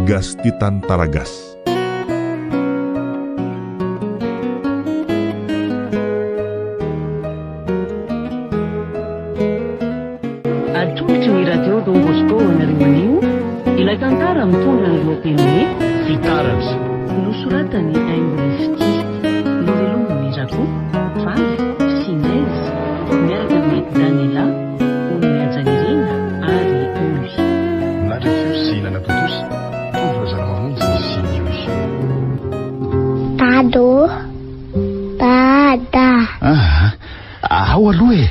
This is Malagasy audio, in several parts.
Gasy Tia Tantara Gasy. Atolotry ny Radio Don Bosco anareo anio ilay tantara mitondra ny lohateny hoe Fitaratra. Nosoratan'i Haingo Fitia, novelomin'i Rako, Faly sy Neige miaraka amin'i Daniela, Ony Mihajanirina ary Oly. Nandray feo sy nanatontosa, Tovo Razanamamonjy sy Nioy. Dada ô! Dada! Ah, ao aloha e!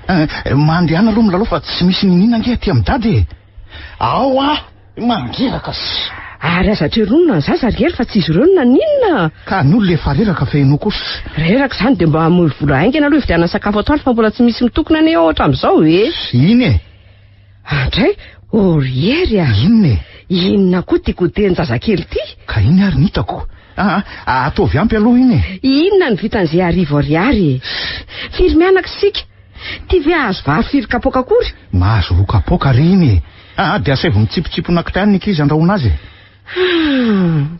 Eh, mandehana aloha milalao fa tsy misy niniana ange aty amin'i dada e! Ao ah! Mandreraka sy. Ary aza treronina ny zaza ry Hery fa tsy izy ireo no naninona. Ka ny olona efa reraka fa ianao kosa. Reraka izany dia mba hamoy vola haingana aloha hividianana sakafo atoandro fa mbola tsy misy mitokona anie ao hatramin'izao e! Iny e! Andray, ô ry Hery a! Inona e? Inona koa ity goûter-n-jazakely ity? Ka iny ary ny hitako. Aa, ataovy ampy aloha iny e! Inona no vitan'izay arivo ariary e? Firy mianaka isika? Ity ve hahazo vary firy kapoaka akory? Mahazo roa kapoaka re iny e! Aa, dia asaivo mitsipotsipona kitay any ny ankizy handrahoana azy e! Hum!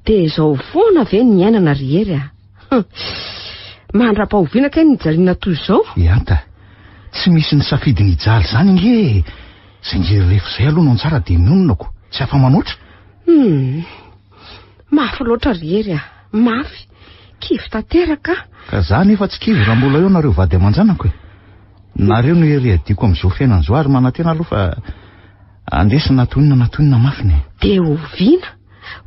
Dia izao foana ve ny iainana ry Hery a? Hum! Mandra-pahoviana kay ny hijaliana toy izao? Ihanta, tsy misy nisafidy ny hijaly izany ange e! Izay ngery rehefa izay aloha no anjara dia mionona ko, tsy afa-manoatra. Hum! Mafy loatra ry Hery a! Mafy! Kivy tanteraka aho. Ka za anefa tsy kivy raha mbola eo nareo vady aman-janako e! Nareo no hery iadiako amin'izao fiainana izao ary manantena aloha fa handresy na toy inona na toy inona mafiny e! Dia oviana?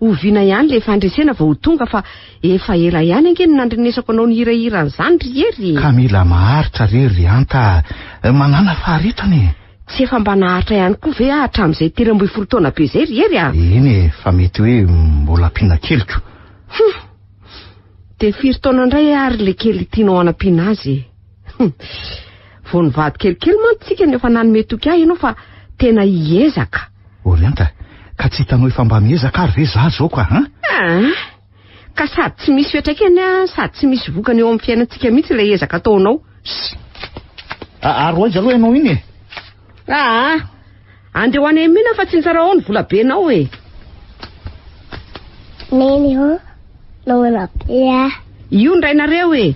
Oviana ihany ilay fandresena vao ho tonga fa efa ela ihany ange no nandrenesako anao nihirahira an'izany ry Hery e! Ka mila maharitra re ry Anta a! Manàna faharetana e! Tsy efa mba naharitra ihany koa ve aho hatramin'izay 13 taona be izay ry Hery a! Eny e, fa mety hoe mbola ampiana keliko. Hum! Dia firy taona indray ary ilay kely tianao hanampiana azy e? Hum! Vao nivady kelikely mantsy tsika no efa nanome toky ahy ianao fa tena hiezaka. Orienta, ka tsy hitanao efa mba miezaka ary ve za zao ka an? Ah! Ka sady tsy misy fiantraikany an, sady tsy misy vokany eo amin'ny fiainantsika mihitsy ilay ezaka ataonao. Ss! Ary ho aiza aloha ianao iny e? Aa! Andeha ho any Amina fa tsy nitsara ao ny vola benao e! Neny ô, noana be ah. Io ny rainareo e!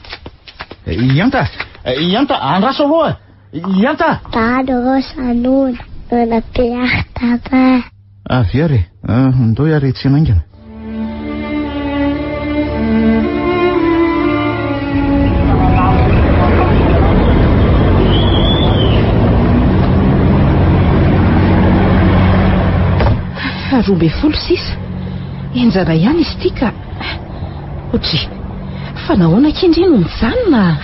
Ihanta! Ihanta, andraso aloha! Ihanta! Dada ô, sanona, noana be ah dada. Avia re, ndao hiary tsena haingana. 12 sisa. Henjana ihany izy ity ka. Otri. Fa nahoana akia ndry no mijanona?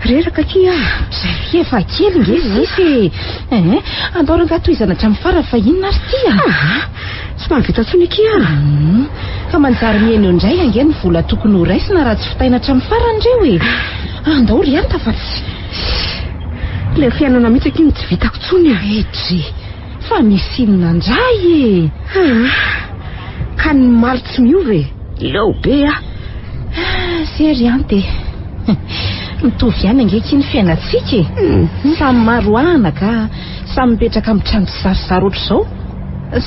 Reraka akia aho. Zay efa kely nge sisa e. Eh, andao rangahy tohizana hatramin'ny farany fa inona ary ity a? Ah, tsy mahavita intsony akia aho. Hmm, ka manjary mihena eo indray ange ny vola tokony ho raisina raha tsy vitaina hatramin'ny farany ireo e. Andao ry Anta fa tsy. Ilay fiainana mihitsy akia no tsy vitako intsony a. Edry, fa misy inona indray e? Ah, ka ny maly tsy miova e. Leo be aho. Ah, zay ry Anta e. Mitovy ihany ange akia ny fiainantsika e. Samy maro anaka, samy mipetraka amin'ny trano tsizarizary ohatr'izao.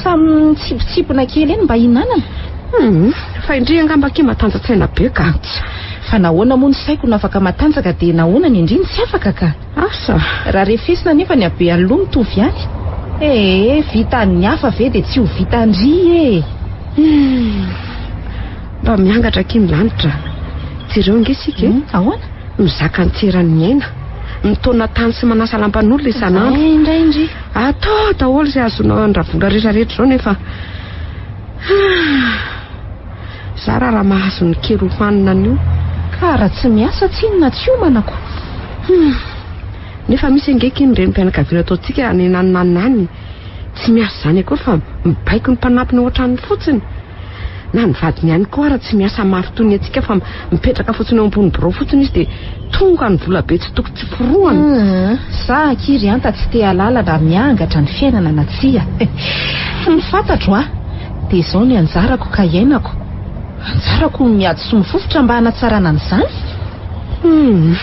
Samy mitsimpontsimpona kely eny mba hihinanana. Hum, fa indry angamba akia matanjan-tsaina be ka. Fa nahoana moa ny saiko no afaka matanjaka dia nahoana ny indry no tsy afaka ka? Asa. Raha refesina anefa ny habean'ny loha mitovy ihany. Ee, vitan'ny hafa ve dia tsy ho vitan-dry e! Hum, mba miangatra akia ny lanitra. Jereo ange isika e. Ahoana? Mizaka ny tsy eran'ny aina. Mitaona tany sy manasa lamban'olona isan'andro. Izay indray ndry. Atao daholo izay azonao an-dRavola rehetra rehetra izao nefa. Zara raha mahazo ny kely hohanina anio. Ka raha tsy miasa tsinona tsy homana ko. Hum. Nefa misy ange akia ny renim-pianakaviana ataontsika any ananona any. Tsy miasa izany akory fa mibaiko ny mpanampiny ao an-tranony fotsiny. Na ny vadiny ihany koa ara tsy miasa mafy toy ny antsika fa mipetraka fotsiny eo ambony birao fotsiny izy dia tonga ny vola be tsy toko tsy forohana. Hum, za akia ry Anta tsy te hahalala na miangatra ny fiainana na tsia. Ny fantatro a, dia izao ny anjarako ka iainako. Anjarako ny miady sy mifofotra mba hanatsarana an'izany. Hum,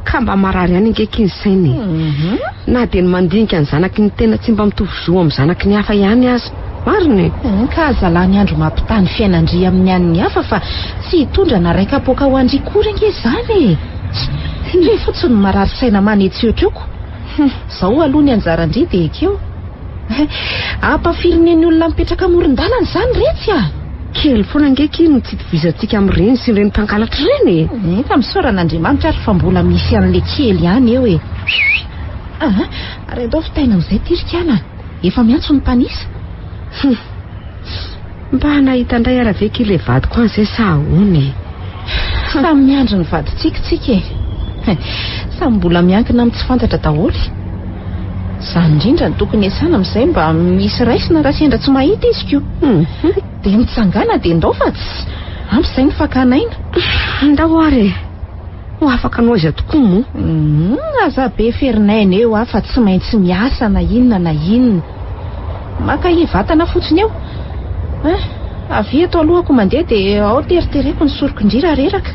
ka mba marary ihany ange akia ny saina e. Na dia ny mandinika ny zanaky ny tena tsy mba mitovy zo amin'ny zanaky ny hafa ihany aza. Marina e! Ka aza lany andro mampitaha ny fiainan-dry amin'ny an'ny hafa fa tsy hitondra na ray kapoaka ho an-dry kory ange izany e! Ndry fotsiny no marary saina manetseotra eo ko! Zao aloha ny anjaran-dry dia ekeo. Ampafirin'ny olona mipetraka amoron-dalana izany retsy a! Kely foana ange akia no tsy itovizantsika amin'ireny sy ireny mpangalatra ireny e! Ka misaora an'Andriamanitra ary fa mbola misy an'ilay kely ihany eo e! Aa, ary andao vitaina amin'izay ity ry kala a! Efa miantso ny mpanisa. Hum! Mba nahita indray ara ve akia ilay vadiko any izay sa ahoana e? Samy miandry ny vadintsika tsika e! Samy mbola miankina amin'ny tsy fantatra daholo. Izany indrindra no tokony hiasana amin'izay mba misy raisina raha sendra tsy mahita izy ko. Dia mitsangàna dia ndao fa tsy ampy izay ny fakana aina. Ndao ary e! Ho afaka anao aiza tokoa moa? Humm, aza be ferinaina eo aho fa tsy maintsy miasa na inona na inona. Maka vatana fotsiny eo. Hein, avia eto alohako mandeha dia ao teritereko ny soroko indry raha reraka.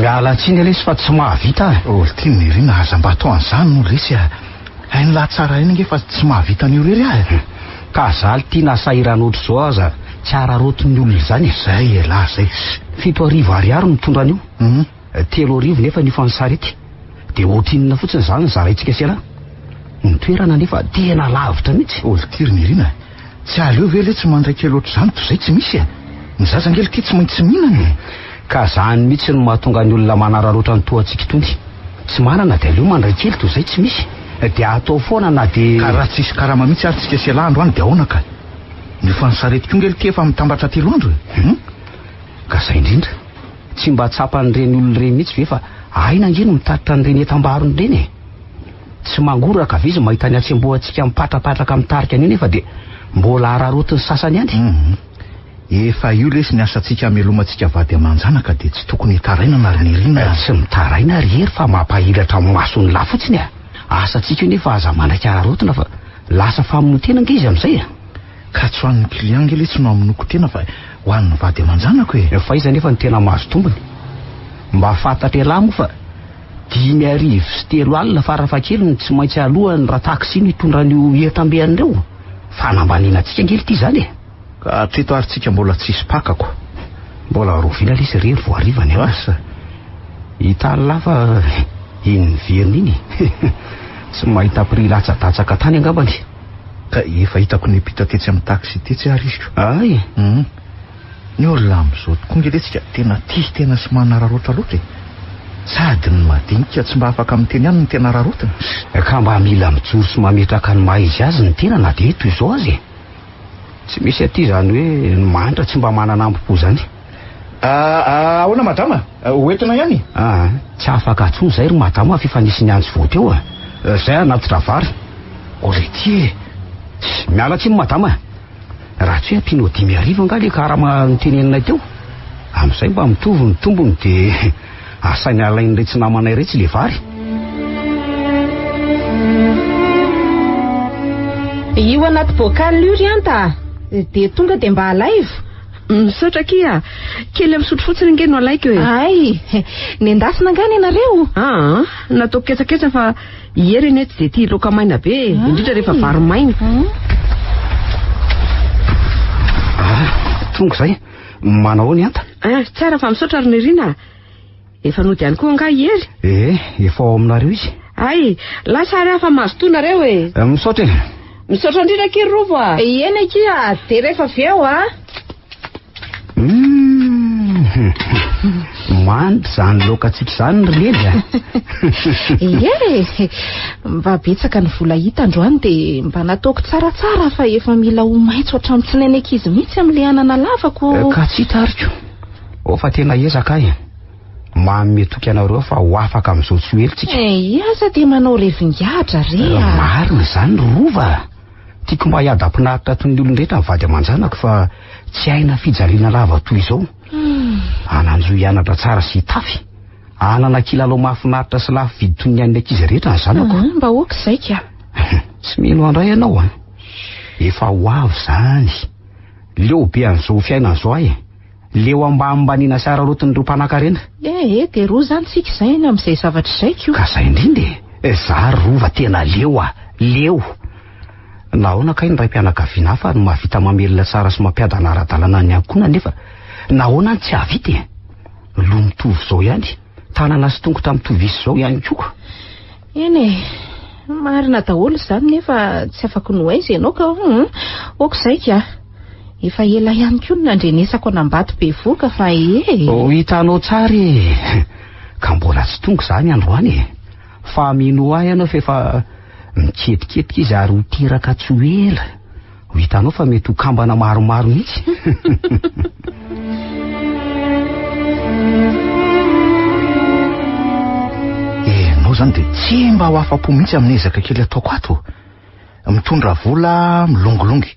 Miala tsiny lesy fa tsy mahavita ah. Oh, ty Nirina, aza mba atao an'izany moa lesy ah. Hain'lah tsara ihany ange fa tsy mahavita an'io irery aho e. Ka zaly ty na sahirana ohatr'izao aza tsy araraotin'ny olona izany e. Zay elah zay. 7000 ariary no mitondra an'io. 3000 nefa ny hofan'ny sarety. Dia ohatrinona fotsiny izany ny zaraintsika sy elah? Ny toerana anefa tena lavitra mihitsy. Olty ry Nirina, tsy aleo ve le tsy mandray kely ohatr'izany toy izay tsy misy e? Ny zaza ange lty tsy maintsy mihinana e. Ka zany mihitsy no mahatonga ny olona manararaotra ny toa antsika itony. Tsy manana dia aleo mandray kely toy izay tsy misy. Dia atao foana na dia. Ka raha tsisy karama mihitsy ary tsika sy elah androany dia ahoana ka? Ny hofan'ny sarety koa nge lty efa mitambatra 3 andro e. Hum. Ka zay indrindra. Tsy mba tsapan'ireny olona ireny mihitsy ve fa aina ange no mitatitra an'ireny entam-barony ireny e? Tsy mangoraka ve izy mahita ny hatsembohantsika mipatrapatraka mitarika an'io nefa dia mbola araraotin'ny sasany ihany? Hum. Efa io lesy ny asantsika hamelomantsika vady aman-janaka dia tsy tokony hitarainana ry Nirina a! Tsy mitaraina ry Hery fa mampahiratra amin'ny mason'ny lahy fotsiny a! Asantsika io nefa aza manaiky araraotina fa lasa famonoan-tena ange izy amin'izay a! Ka tsy ho an'ny client ange letsy no hamonoako tena fa ho an'ny vady aman-janako e! Fa iza nefa no tena mahazo tombony? Mba fantatr'ialahy moa fa 350 farafahakeliny no tsy maintsy alohan'ny raha taxi no hitondra an'io entam-be an'ireo. Fanambaniana antsika ange ity izany e! Ka hatreto ary tsika mbola tsisy mpakako. Mbola rovina lesy ry hery vao hariva ny andro. Asa. Hitan'lah fa iny niverina iny e. Tsy mahita prix latsadatsaka tany angambany. Ka efa hitako niampita tetsy amin'ny taxi tetsy ary izy ko. Ay. Hum. Ny olona amin'izao tokoa nge letsy ka tena tia tena sy manararaotra loatra e. Sady ny madinika tsy mba afaka miteny ihany no tena araraotina. Ka mba mila mijoro sy mametraka ny maha izy azy ny tena na dia toy izao aza e. Tsy misy aty izany hoe ny mahantra tsy mba manana ambo-po izany. Ahoana madama? Ho entina ihany? Aa, tsy afaka intsony izay ry madama fa efa nisy niantso vao teo a. Izay hanatitra vary. O letia e! Miala tsiny madama a. Raha tsy hoe ampianao 5000 angaha ilay karama noteneninay teo. Amin'izay mba mitovy ny tombony dia asaina alain'iretsy namanay iretsy ilay vary. Io anaty bocal io ry Anta a! Dia tonga dia mba alaivo. Misaotra akia a! Kely amin'ny sotro fotsiny ange no alaiko e! Hay! Nendasina angaha nenareo? Aa! Nataoko ketsaketsa fa i Hery anie tsy dia tia laoka maina be e! Indrindra rehefa vary maina. Ah! Tonga izay. Manao ahoana i Anta? Ah! Tsara fa misaotra ry Nirina a! Efa nody ihany koa angaha i Hery? Ee, efa ao aminareo izy. Hay, lasa ary aho fa mazotoa nareo e! Misaotra e! Misaotra indrindra akia ry Rovo a! Eny akia, dia rehefa avy eo a! Hum, mandry izany laokantsika izany ry Lely a! Ie e! Mba betsaka ny vola hita androany dia mba nataoko tsaratsara fa efa mila ho maitso hatramin'ny tsinainy ankizy mihitsy amin'ilay anana lavako. Ka tsy hita ary ko! Oh fa tena ezaka ahy e! Manome toky anareo aho fa ho afaka amin'izao tsy ho ela tsika. Eh, aza dia manao revin-gadra re a! Marina izany ry Rova a! Tiako mba hiadam-pinaritra toy ny olon-drehetra ny vady aman-janako fa tsy haina fijaliana lava toy izao. Hanan-jo hianatra tsara sy hitafy, hanana kilalao mahafinaritra sy lafo vidy toy ny an'ny ankizy rehetra ny zanako. Mba ok izay ka! Tsy mino andray ianao a! Efa ho avy izany. Leo be an'izao fiainana izao aho e! Leo ambanimbaniana sy araraotin'ireo mpanankarena. Eh eh, dia roa izany tsika izay ny amin'izay zavatra izay ko. Ka izay indrindra e! Za ry Rova tena leo ah! Leo! Nahoana kay ny raim-pianakaviana hafa no mahavita mamelona tsara sy mampiadana ara-dalana ny ankohonany nefa nahoana no tsy hahavita e? Loha mitovy izao ihany, tanana sy tongotra mitovy isa izao ihany koa. Eny e, marina daholo izany nefa tsy afako ny ho aiza ianao ka hum, ok izay ka. Efa ela ihany koa no nandrenesako an'Ambato bevohoka fa ee. Ho hitanao tsara e! Ka mbola tsy tonga izany androany e! Fa minoa ahy ianao fa efa miketiketika izy ary ho teraka tsy ho ela. Ho hitanao fa mety ho kambana maromaro mihitsy. Ianao izany dia tsy mba ho afa-po mihitsy amin'ny ezaka kely ataoko ato. Mitondra vola milongilongy,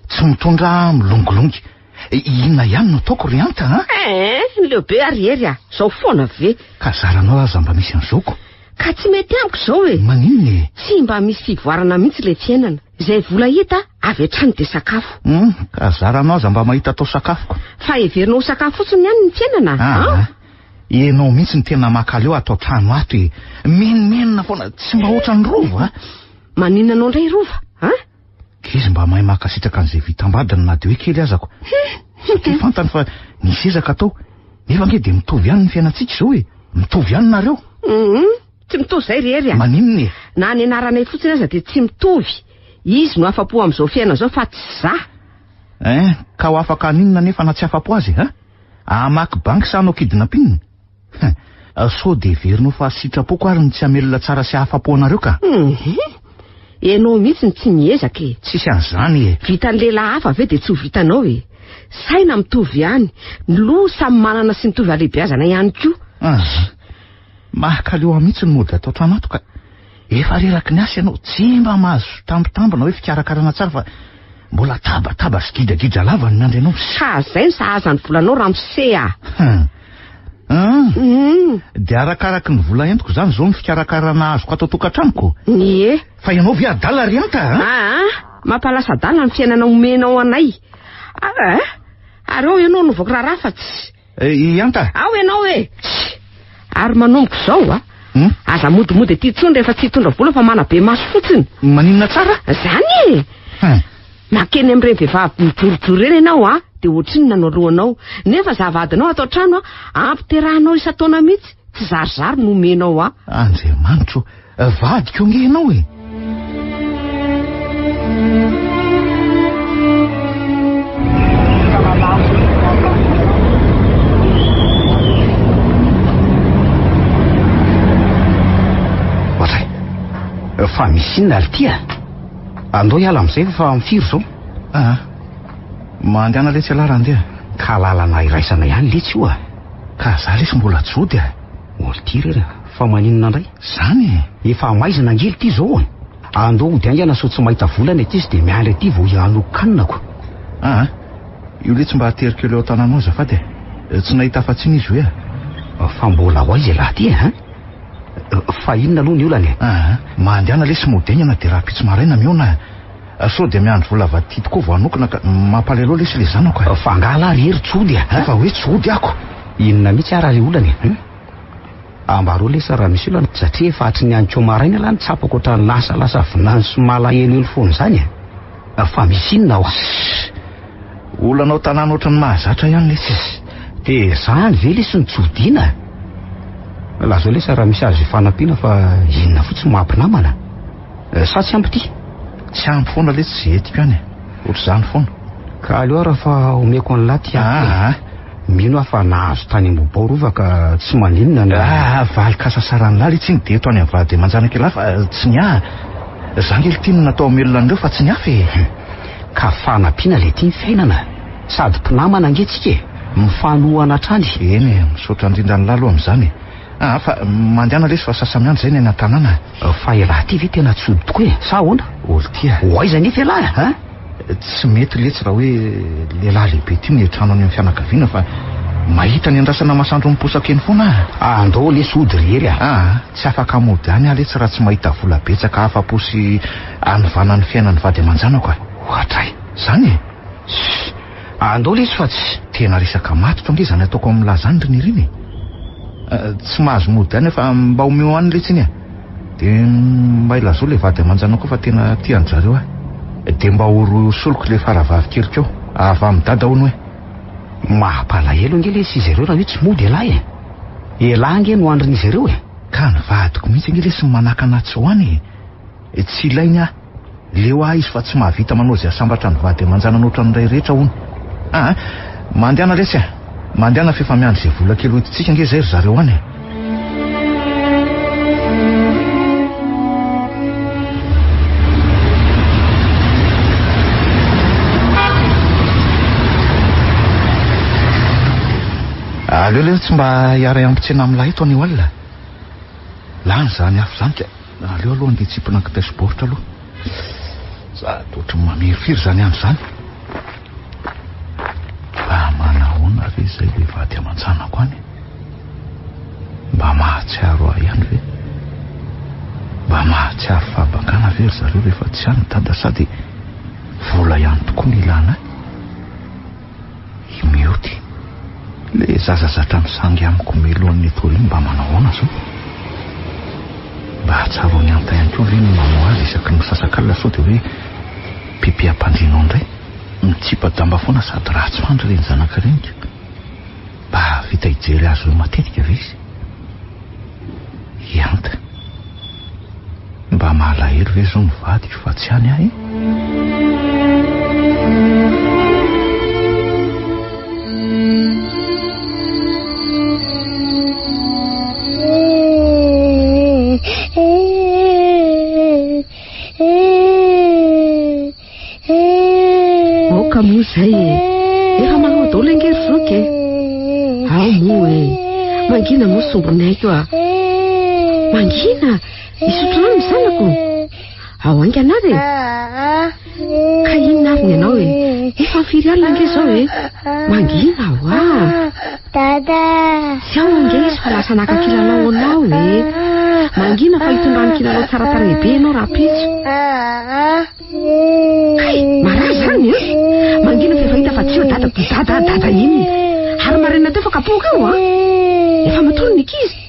tsy mitondra milongilongy. Inona ihany no ataoko ry Anta a? Eh, leo be ary Hery a! Zao foana ve? Ka zaranao aza mba misy an'izao ko. Ka tsy mety amiko izao e! Maninona e? Tsy mba misy fivoarana mihitsy ilay fiainana. Izay vola hita, avy hatrany dia sakafo. Hum, ka zaranao aza mba mahita atao sakafoko. Fa heverinao ho sakafo fotsiny ihany ny fiainana an? Aa, ianao mihitsy no tena makaleo ato an-trano ato e! Menomenona foana, tsy mba ohatran'ny Rova a! Maninona anao indray Rova an? Izy mba mahay mankasitraka an'izay vitam-badiny na dia hoe kely aza ko. Satria fantany fa nisy ezaka atao. Nefa ange dia mitovy ihany ny fiainantsika izao e. Mitovy ihany nareo. Hum, tsy mitovy izay ry Hery a. Maninona e? Na ny anaranay fotsiny aza dia tsy mitovy. Izy no afa-po amin'izao fiainana izao fa tsy za. Hein, ka ho afaka haninona nefa na tsy afa-po azy e, ha? Hamaky banky sa hanao kidnapping? Hein, sao dia heverinao fa sitrapoko ary ny tsy hamelona tsara sy hahafapo anareo ka? Hum, ianao mihitsy no tsy miezaka e. Tsisy an'izany e. Vitan'ny lehilahy hafa ve dia tsy ho vitanao e? Saina mitovy ihany, ny loha samy manana sy mitovy halehibeazana ihany koa. Ah, mahakaleo ahy mihitsy ny mody ato an-trano ato ka. Efa reraky ny asa ianao, tsy mba mahazo tambitamby na hoe fikarakarana tsara fa mbola tabataba sy gidragidra lava no miandry anao. Sa zay no sahaza ny volanao ramose a! Hum. Hum. Dia arakaraky ny vola entiko izany izao ny fikarakarana azoko ato an-tokantranoko? Ie. Fa ianao ve adala ry Anta a? Aa, mampalasa adala ny fiainana omenao anay. Aa, ary ao ianao no voky raharaha fa tsy. I Anta? Ao ianao e! Ary manomboka izao a! Hmm? Aza modimody aty intsony rehefa tsy hitondra vola fa manabe maso fotsiny. Maninona tsara? Zany e! Hmm. Makeny amin'ireny vehivavy mijorojoro ireny ianao a, dia ohatrinona no alohanao. Nefa zavadinao ato an-trano a, ampiterahanao isan-taona mihitsy, tsy zarizary no omenao ahy. Andriamanitro, vadiko ange ianao e! Ohatray. Fa misy inona ry ty a? Andao hiala amin'izay fa mifiry izao. Ah, mandehana letsy ialahy raha handeha. Ka lalana iraisana ihany letsy io a. Ka za lesy mbola jody a. Olo ty re fa maninona ndray? Zany e! Efa maizina ange ity zao e! Andao hody haingana sao tsy mahita vola ny ankizy dia miandry aty vao hianokanako. Aa, io letsy mba atero kely eo an-tananao azafady e! Tsy nahita afa-tsy iny izy hoe a! Fa mbola ho aiza ialahy ty e? Hein? Fa inona aloha ny olana e? Aa, mandehana lesy mody haingana dia rahampitso maraina mihaona e! Sao dia miandry vola avadika tokoa vao hanokana ka mampalahelo lesy ilay zanako e! Fa angaha lahy ry Hery tsy hody e? Efa hoe tsy hody ako! Inona mihitsy ara le olana e? Hum? Ambarao lesa raha misy olana satria efa hatry ny anikeo maraina lah no tsapako ohatran'ny lasalasa vinany sy malahelohelo foana izany e! Fa misy inona hoa? Sss! Olana ao tanàna ohatran'ny mahazatra ihany lesy e! Dia zany ve lesy no tsy hodiana? Lazao lesa raha misy azo ifanampiana fa inona fotsiny maha mpinamana? Sa tsy ampy ity? Tsy ampy foana lesy izay entiko any e! Ohatr'izany foana. Ka aleo ara fa omeko an'lah ty ato e! Aa! Mino aho fa nahazo tany Ambohibao Rova ka tsy maninona na. Aa! Valin-kasasaran'lah letsy iny dia eto any amin'ny vady aman-janak'ialahy fa tsy ny ahy. Za nge ity no natao hamelona an'ireo fa tsy ny hafa e! Ka fanampiana le ty ny fiainana. Sady mpinamana ange tsika e! Mifanohana hatrany. Eny e! Misaotra indrindra an'lah aloha amin'izany e! Aa! Fa mandehana lesy fa sasa-miandry izay ny any an-tanàna. Fa ialahy ty ve tena tsy hody tokoa e? Sa ahoana? Olo ty a! Ho aiza anefa ialahy a? Tsy mety letsy raha hoe lehilahy lehibe ty no hiantrano any amin'ny fianakaviana fa mahita ny andrasana masoandro miposaka eny foana aho. Andao lesy hody ry Hery a! Aa, tsy afaka mody any aho letsy raha tsy mahita vola betsaka afa-po sy hanovana ny fiainan'ny vady aman-janako a! Ohatray! Zany e! Ssss! Andao lesy fa tsy. Tena resaka matotra ange izany ataoko amin'lah izany ry Nirina e. Tsy mahazo mody any fa mba omeo any letsy iny e. Dia mba ilazao ilay vady aman-janako fa tena tia an-dry zareo aho. Dia mba horoy ho soloko ilay faravavy keliko eo. Avy amin'i Dada hono hoe. Mampalahelo ange lesy izy ireo raha hoe tsy mody ialahy e. Ialahy ange no andrin'izy ireo e. Ka ny vadiko mihitsy ange lesy no manakana ahy tsy ho any e. Tsy ilainy aho. Leo ahy izy fa tsy mahavita manao izay hasambatra ny vady aman-janany ohatran'ny ray rehetra hono. Aa! Mandehana lesy a! Mandehana f'efa miandry izay vola kely hoentintsika ange izay ry zareo any e! Aleo lery tsy mba hiara-hiampitsena amin'ilay eto anio alina. Lany izany afo izany ka. Aleo aloha andeha tsimpona kitay sy baoritra aloha. Sady ohatry ny mamirifiry izany andro izany. Fa manahoana re izay ilay vady aman-janako any? Mba mahatsiaro ahy ihany ve? Mba mahatsiaro fahabangana ve ry zareo rehefa tsy any dada sady vola ihany tokoa ny ilana ahy? I Mioty, le zaza zatra misangy amiko milohan'ny nitory iny mba manao ahoana zao? Mba tsaroan'i Anta ihany koa ve ny manao azy isaky ny misasakalina sao dia hoe pipi ampandriana ao indray? Mitsipa-damba foana sady ratsy fandry ireny zanaka ireny ka. Mba hahavita hijery azy ireo matetika ve izy? I Anta. Mba malahelo ve zao ny vadiko fa tsy any aho e? Aoka moa izay e! Efa manao daholo ange ry zoky e! Ao moa e! Mangina moa sombin'aiko a! Mangina! Hisotro rano ny zanako! Ao haingana ary e! Ka inona ary ny anao e? Efa firy alina ange izao e? Mangina hoa! Dada! Tsy ao ange izy fa lasa naka kilalao ho anao e! Mangina fa hitondrany kilalao tsara tarehy be ianao rahampitso. Kay, marary izany an! Mangina fa efa hita fa tsy eo dada, dada, dada inona? Ary maraina teo fa kapoaka eo an! Efa matory ny ankizy.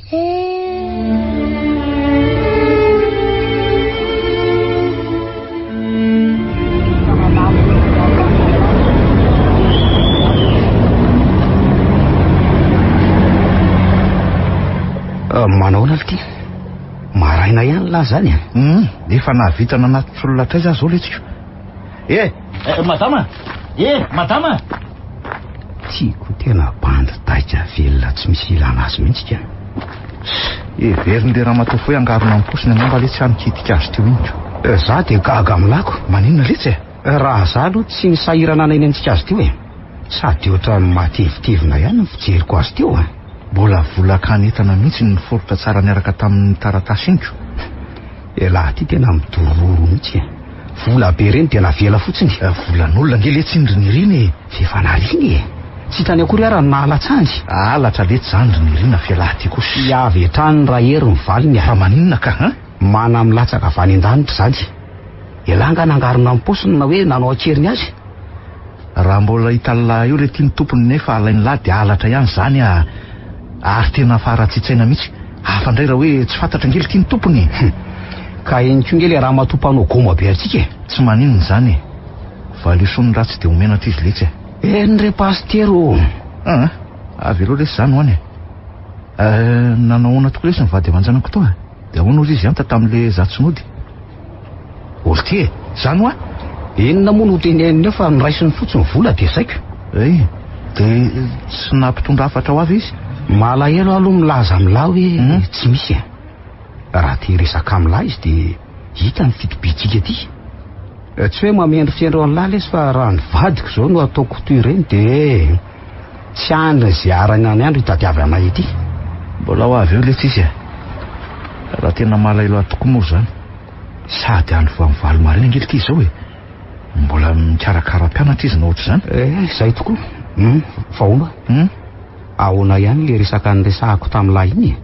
Manao ahoana ry ty? Maraina ihany lahy zany e. Hum, efa nahavita nanatitra olona hatraiza aho zao letsiko. Eh, eh, madama! Eh, madama! Tiako tena bandy taitra velona tsy misy ilana azy mihitsy ka. Heverin'ilay ramatoa fohy hangarona ny paosiny angamba letsy aho nikitika azy teo iny ko. Eh, za dia gaga amin'lako. Maninona letsy e? Eh, raha za aloha tsy nisahirana nanenjika azy teo e. Sady ohatran'ny matevitevina ihany ny fijeriko azy teo e. Mbola vola kanetana mihitsy ny niforitra tsara niaraka tamin'ny taratasy iny ko. Elah ty tena midororo mihitsy e. Vola be ireny dia navela fotsiny. Eh, volan'olona ange letsy iny ry Nirina e. F'efa nariana e. Tsy hitany akory ara ny nahalatsany. Halatra letsy izany ry Nirina f'elah ty kosa. Tsy avy hatrany Rahery ny valiny a. Fa maninona ka an? Mana milatsaka avy any an-danitra izany. Elah angaha nangarona ny paosiny na hoe nanao an-keriny azy? Raha mbola hitan'lah eo le ty ny tompony nefa alain'lah dia halatra ihany izany a! Ary tena faharatsian-tsaina mihitsy. Hafa indray raha hoe tsy fantatra ange le ty ny tompony e! Ka eny koa nge le ramatoa mpanao goma be antsika e! Tsy maninona izany e! Valio soa ny ratsy dia ho menatra izy letsy e! Eny re pasitera ô! Aa! Avelao lesy izany ho any e! Nanao ahoana tokoa lesy ny vady aman-janako tao e? Dia ahoana hozy izy anta tamin'le za tsy nody? Olty e! Zany hoa! Inona moa no hoteneniny eo fa noraisiny fotsiny vola dia saiko. Ei! Dia tsy nampitondra hafatra ho avy izy? Malahelo aho aloha milaza amin'lah hoe tsy misy e! Raha te hiresaka amin'lah izy dia hita ny fitobiantsika aty. Tsy hoe mamendrofendro an'lah lesy fa raha ny vadiko izao no ataoko toy ireny dia tsy andry izay arany any andro hitadiavana anay ety. Mbola ho avy eo letsy izy e! Raha tena malahelo ahy tokoa moa izany. Sady andro vao amin'ny valo maraina ange ity izao e! Mbola mikarakara mpianatra izy na ohatr'izany. Eh, izay tokoa. Hum, fa ahoana? Hum? Ahoana ihany ilay resaka niresahako tamin'ilay iny e?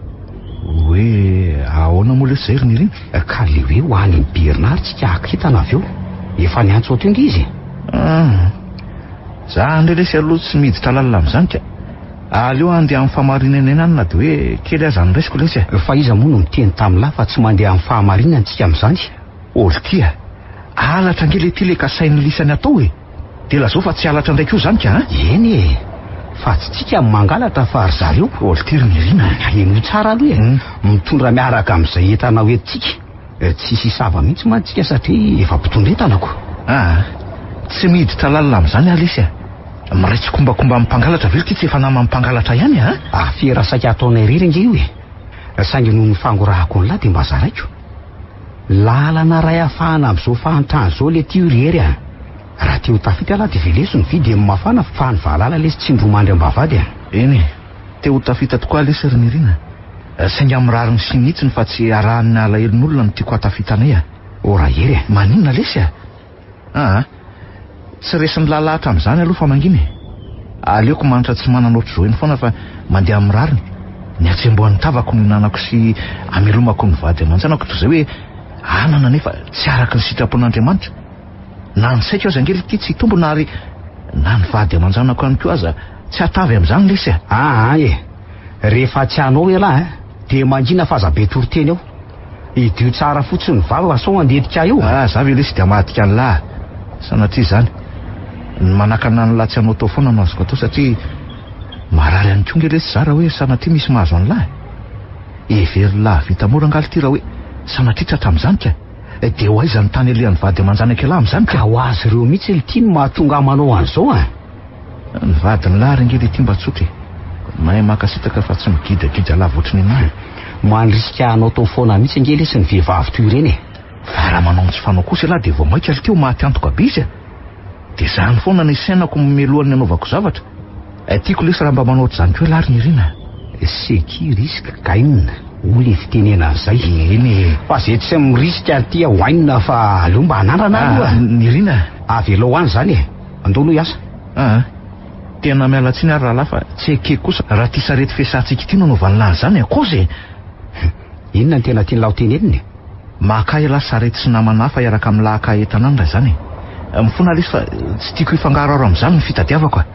Hoe ahoana moa lesy izay ry Nirina? Ka le hoe ho any amin'i Bernard tsika haka entana avy eo. Efa niantso teo ange izy e. Ah. Za ndray lesy aloha tsy miditra lalina amin'izany ka. Aleo handeha amin'ny fahamarinana eny any na dia hoe kely aza ny raisiko lesy a. Fa iza moa no niteny tamin'lah fa tsy mandeha amin'ny fahamarinana tsika amin'izany? Oltia, halatra ange le ty le kasain'ny lisany atao e! Dia lazao fa tsy halatra indray koa izany ka an! Eny e! Fa tsy tsika no mangalatra fa ry zareo. Oltia ry Nirina a! Henoy tsara aloha e! Mitondra miaraka amin'izay entana ho entintsika. Tsisy hisava mihitsy mantsy tsika satria efa mpitondra entana ko. Aa! Tsy miditra lalina amin'izany aho lesy a! Miray tsikombakomba amin'ny mpangalatra ve ity tsy efa naman'ny mpangalatra ihany a! Afera saika ataonay irery ange io e! Saingy noho ny fangorahako an'lah dia mba zaraiko. Lalana iray ahafahana amin'izao fahantrana izao le ty io ry Hery a! Raha te ho tafita ialahy dia veleso ny vy dia mafana fa ny valala lesy tsindromandry am-bavahady a! Eny e! Te ho tafita tokoa lesy ry Nirina a! Saingy amin'ny rariny sy ny hitsiny fa tsy arahan'ny alahelon'olona no tiako hahatafita anay a! Oh Rahery a! Maninona lesy a! Aa! Tsy resin'ny lalà hatramin'izany aloha fa mangina e! Aleoko manitra tsy manana ohatr'izao eny foana fa mandeha amin'ny rariny. Ny hatsembohan'ny tavako no ihinanako sy amelomako ny vady aman-janako toy izay hoe anana nefa tsy araka ny sitrapon'Andriamanitra. Na ny saiko aza ange ity tsy hitombina ary na ny vady aman-janako ihany koa aza tsy hatavy amin'izany lesy a! Aa e! Rehefa tsy hanao ialahy dia mangina fa aza be toriteny eo. Hidio tsara fotsiny ny vava sao handetika eo. Ah, za ve lesy dia hamadika an'lah? Sanatria izany. Ny manakana an'lah tsy hanao tao foana no azoko atao satria marary ihany koa nge lesy za raha hoe sanatria misy mahazo an'lah e. Heverin'lah vita mora angaha lty raha hoe sanatria tratra amin'izany ka. Dia ho aiza ny tany alehan'ny vady aman-janak'ialahy amin'izany ka? Ka ho azy ireo mihitsy lty no mahatonga ahy manao an'izao a. Ny vadin'lah ry nge lty mba tsotra e. Mahay mankasitraka fa tsy migidragidra lava ohatry ny anah e. Mandrisika hanao tao foana mihitsy ange lesy ny vehivavy toy ireny e. Fa raha manao ny tsy fanao kosa ialahy dia vao mainka ry teo maty antoka be izy a. Dia izany foana ny sainako mialohan'ny hanaovako zavatra. Tiako lesy raha mba manao ohatr'izany koa ialahy ry Nirina a. Ce qui risque gagne, hoy le fitenenana izay. Eny e. Fa ze tsy mirisika aty ho hainina fa aleo mba hanandrana aloha. Ah, Nirina a. Avelao any izany e. Andao aloha hiasa. Aa. Tena miala tsiny ary rahalahy fa tsy ekeko kosa raha ity sarety fiasantsika ity no anaovan'lah an'izany akozy e! Inona no tena tian'lah ho tenenina e? Maka elah sarety sy namana hafa hiaraka amin'lah haka entana any raha izany e! Mifona lesy fa tsy tiako hifangaroharo amin'izany ny fitadiavako a!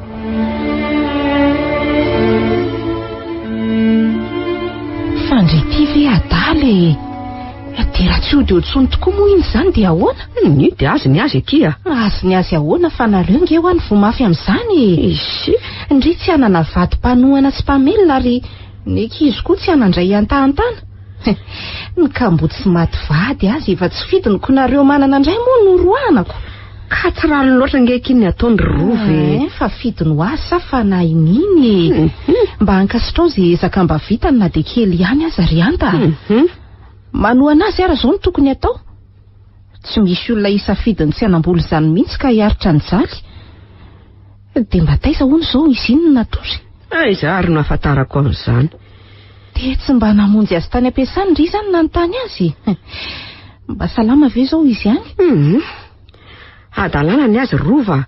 Fa ndry ity ve adala e! Dia raha tsy hody eo intsony tokoa moa iny izany dia ahoana? Ny dia azy ny azy akia. Azy ny azy ahoana fa nareo nge hoa ny voa mafy amin'izany e! Isy. Ndry tsy hanana vady mpanohana sy mpamelona ary ny ankizy koa tsy hanan-dray hiantahantana. Ny kamboty sy maty vady aza efa tsy fidiny ko nareo manana indray moa no roahanako. Ka tsy rariny loatra ange akia ny ataony ry Rova e. Eh, fa fidiny ho azy sa fanahy iny e. Mba ankasitrao izay ezaka mba vitany na dia kely ihany aza ry Anta. Manohana azy ara izao no tokony atao. Tsy misy olona hisafidy ny tsy hanambola izany mihitsy ka hiaritra ny jaly. Dia mba taiza hono izao izy iny no natory? Aiza ary no ahafantarako an'izany? Dia tsy mba namonjy azy tany am-piasany ndry izany nanontany azy? Mba salama ve izao izy any? Hum. Hadalana ny azy ry Rova,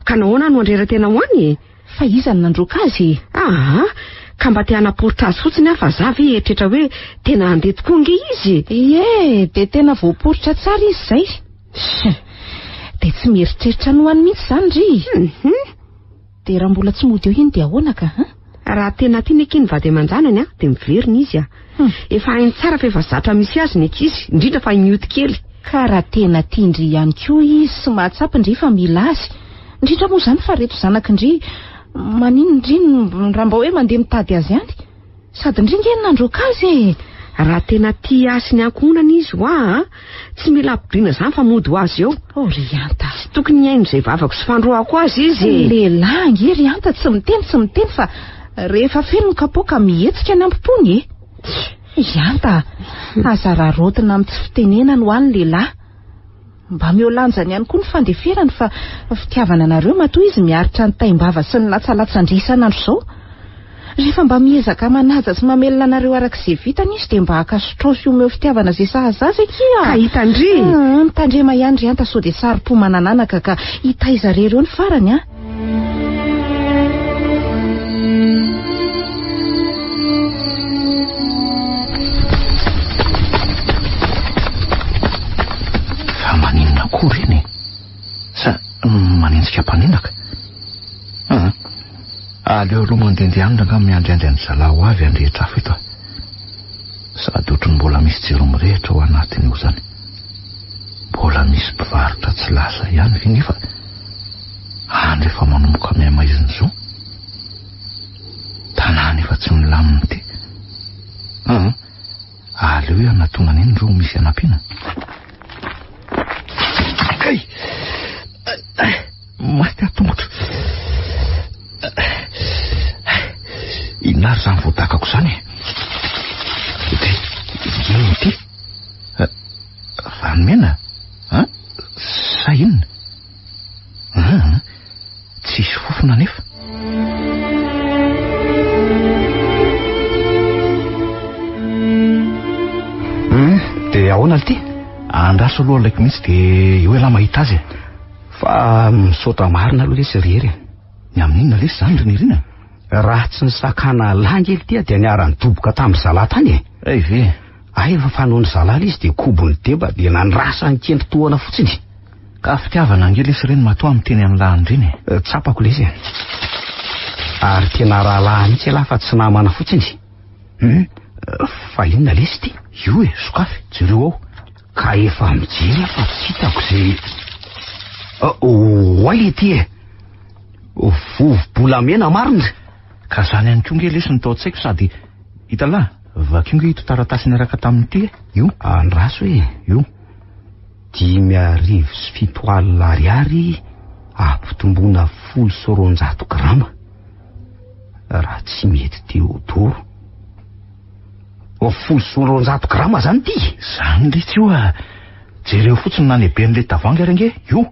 ka nahoana no handrera-tena ho any e? Fa iza no nandroaka azy e? Aa! Ka mba te hanaporitra azy fotsiny aho fa za ve hieritreritra hoe tena handeha tokoa ange izy e? Ie, dia tena voaporitra tsara izy izay. Dia tsy mieritreritra ny ho any mihitsy izany ry? Hum. Dia raha mbola tsy mody eo iny dia ahoana ka? An? Raha tena tiany akia ny vady aman-janany an, dia miverina izy a. Efa hainy tsara fa efa zatra misy azy ny ankizy, indrindra fa i Mioty kely. Ka raha tena tian-dry ihany koa izy sy mahatsapa ndry fa mila azy, indrindra moa izany fa reto zanaky ndry, maninona ndry no raha mba hoe mandeha mitady azy any? Sady ndry nge no nandroaka azy e! Raha tena tia ahy sy ny ankohonany izy hoa a, tsy mila ampodiana izany fa mody ho azy eo. Oh ry Anta! Tsy tokony hihaino izay vavako sy fandroahako azy izy e! Lehilahy ange ry Anta tsy miteny tsy miteny fa rehefa feno ny kapoaka mihetsika ny ampompony e! Ry Anta, aza araraotina amin'ny tsy fitenenana hoa ny lehilahy. Mba omeo lanjany ihany koa ny fandeferany fa fitiavana anareo matoa izy miaritra ny taim-bava sy ny latsalatsan-dry isan'andro izao. Rehefa mba miezaka manaja sy mamelona anareo araka izay vitany izy dia mba ankasitrao sy omeo fitiavana izay sahaza azy akia. Ka hitan-dry? Mitandrema ihany ry Anta sao dia saro-po manan'anaka ka hitaiza rery eo ny farany a. Fa maninona koa ireny e? Sa manenjika mpanendaka? Aa. Aleo aloha mandehandeha any rangahy miandriandry an-dry zalahy ho avy handrehitra afo eto a. Sady ohatry ny mbola misy jiro mirehitra ao anatiny ao izany. Mbola misy mpivarotra tsy lasa ihany ve nefa andro efa manomboka mihamaizina izao? Tanàna efa tsy milamina ity. Aa. Aleo ianatona an'iny ireo misy anampiana. Kay! Maty aho tongotra. Inona ary izany voadakako izany e? Dia inona ity? Ranomena? An? Sa inona? An? Tsisy fofona anefa. Hum, dia ahoana ity? Andraso aloha alaiko mihitsy dia eo ialahy mahita azy e. Fa misaotra marina aloha lesy ry Hery e. Ny amin'inona lesy izany ry Nirina? Raha tsy nisakana lahy ange ity dia niara-nidoboka tamin'ny zalahy tany e. Hay ve? Hay efa fanaon'ny zalahy ilay izy dia kobon'ny deba dia nandrasany kendry tohana fotsiny. Ka fitiavana ange lesy ireny matoa miteny an'lah an'ireny e. Tsapako lesy e. Ary tena rahalahy mihitsy ialahy fa tsy namana fotsiny. Hum, fa inona lesy ity? Io e, sokafy, jereo ao. Ka efa mijery aho fa tsy hitako izay... Oay ity e. Vovo-bolamena marina. Ka zany ihany koa nge lesy ny tao an-tsaiko sady hitalahy, vakio nge ito taratasy niaraka tamin'ity e, io. Andraso e. Io. 7700 ariary ampitomboina 210 grama raha tsy mety Théodoro. 210 grama zany ity? Zany letsy io a! Jereo fotsiny na lehiben'ilay tavoahangy ary ange io.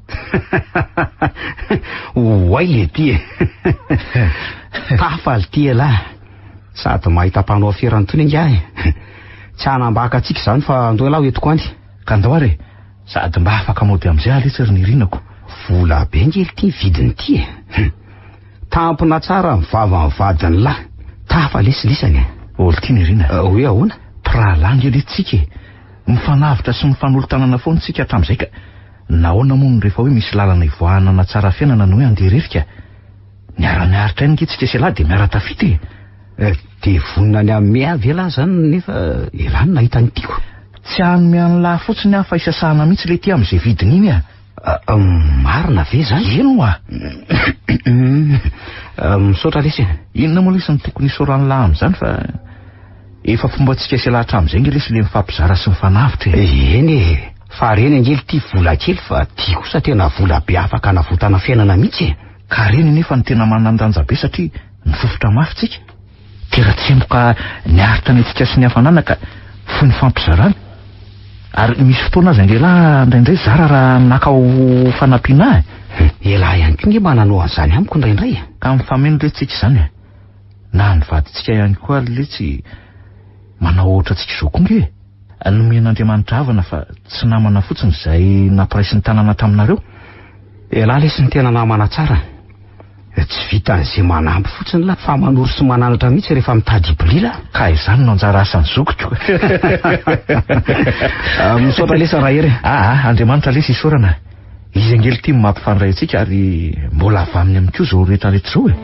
Oay le ty e! Tafa ity ialahy. Sady mahita mpanao afera an'itony angahy. Tsy hanambaka antsika izany fa andao ialahy ho entiko any. Ka andao ary e! Sady mba afaka mody amin'izay aho letsy ry Nirinako. Vola be ange ity vidiny ity e! Tampina tsara ny vavan'ny vadin'ny lahy. Tafa lesy lisany e! Ol ty Nirina. Hoe ahoana? Mpirahalahy ange letsy tsika e! Mifanavotra sy mifanolo-tanana foana tsika hatramin'izay ka nahoana moa no rehefa hoe misy lalana ivoahana hanatsara fiainana no hoe handeha irery ka? Miara-miaritra ihany ange tsika sy ialahy dia miara-tafita e! Dia vonona ny hanome ahy ve lahy izany nefa ialahy no nahita ny tiako? Tsy hanome an'lah fotsiny aho fa isasahana mihitsy ilay ity amin'izay vidiny iny a! Marina ve izany? Eny hoa! Misaotra lesy e! Inona moa lesy no tokony hisaoran'lah amin'izany fa efa fombantsika sy ialahy hatramin'izay ange lesy ilay mifampizara sy mifanavotra e! Eny e! Fa reny ange ity vola kely fa ity kosa tena vola be afaka hanavotana fiainana mihitsy e! Ka reny anefa no tena manan-danja be satria nifofotra mafy tsika. Tera-tsemboka niaritra ny hatsiaka sy ny hafanana ka fohy nifampizarana. Ary misy fotoana aza ange lahy indraindray zara raha naka ho fanampiana ahy. Elah ihany koa nge mba nanao an'izany amiko indraindray e. Ka mifameno re tsika izany e. Na ny vadintsika ihany koa ary letsy manao ohatrantsika izao koa nge e. Nomen'Andriamanitra havana fa tsy namana fotsiny izay nampiraisin'ny tanana taminareo. Elah lesy ny tena namana tsara. Tsy vitan'izay manampy fotsiny lah fa manoro sy mananatra mihitsy rehefa mitady hibolila. Ka izany no anjara asan'ny zokiko. Misaotra lesy Rahery. Aa, Andriamanitra lesy isaorana. Izy ange ity no mampifandray antsika ary mbola avy aminy ihany koa izao rehetra rehetra izao e.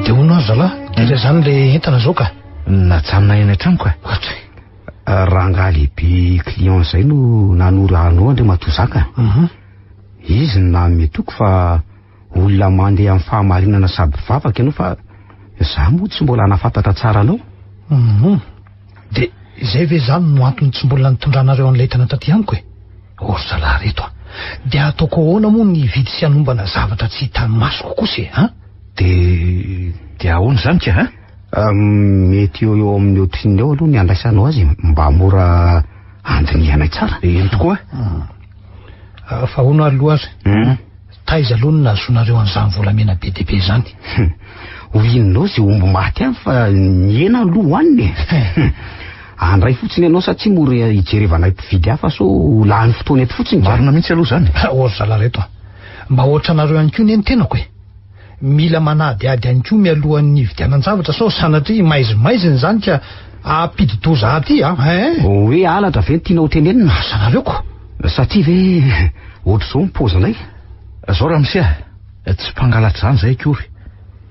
Dia hono aho zalahy, dia aiza izany ilay entana izao ka? Najanona eny an-trano ka. Rangahy lehibe client izay no nanoro anao Andriamatoa Zaka. Izy no nanome toky fa olona mandeha amin'ny fahamarinana sady mpivavaka ianao fa za moa tsy mbola nahafantatra tsara anao. Dia izay ve izany no antony tsy mbola nitondranareo an'ilay entana taty amiko e? O ry zalahy reto a! Dia ataoko ahoana moa ny hividy sy hanombana zavatra tsy hitan'ny masoko kosa e, an? Dia dia ahoana izany ka, an? Mety eo eo amin'ny ohatrinona eo aloha ny handraisanao azy mba mora handinihanay tsara. Eny tokoa. Fa hono ary aloha ary, taiza aloha no nahazoanareo an'izany volamena be dia be izany? Ho inona ao izay omby maty any fa ny hena aloha hohanina e. Handray fotsiny ianao sa tsy mora hijerevanay mpividy hafa sao ho lany fotoana eto fotsiny ka. Marina mihitsy aloha izany. Ô ry zalahy reto a! Mba ohatranareo ihany koa anie ny tenako e! Mila manadihady ihany koa mialohan'ny hividianan-javatra sao sanatria maizimaizina izany ka. Hampidi-doza aty a, hein? Hoe halatra ve no tianao ho tenenina? Asa nareo ko. Satria ve ohatr'izao ny paozinay? Zao ramose a, tsy mpangalatra izany izahay akory.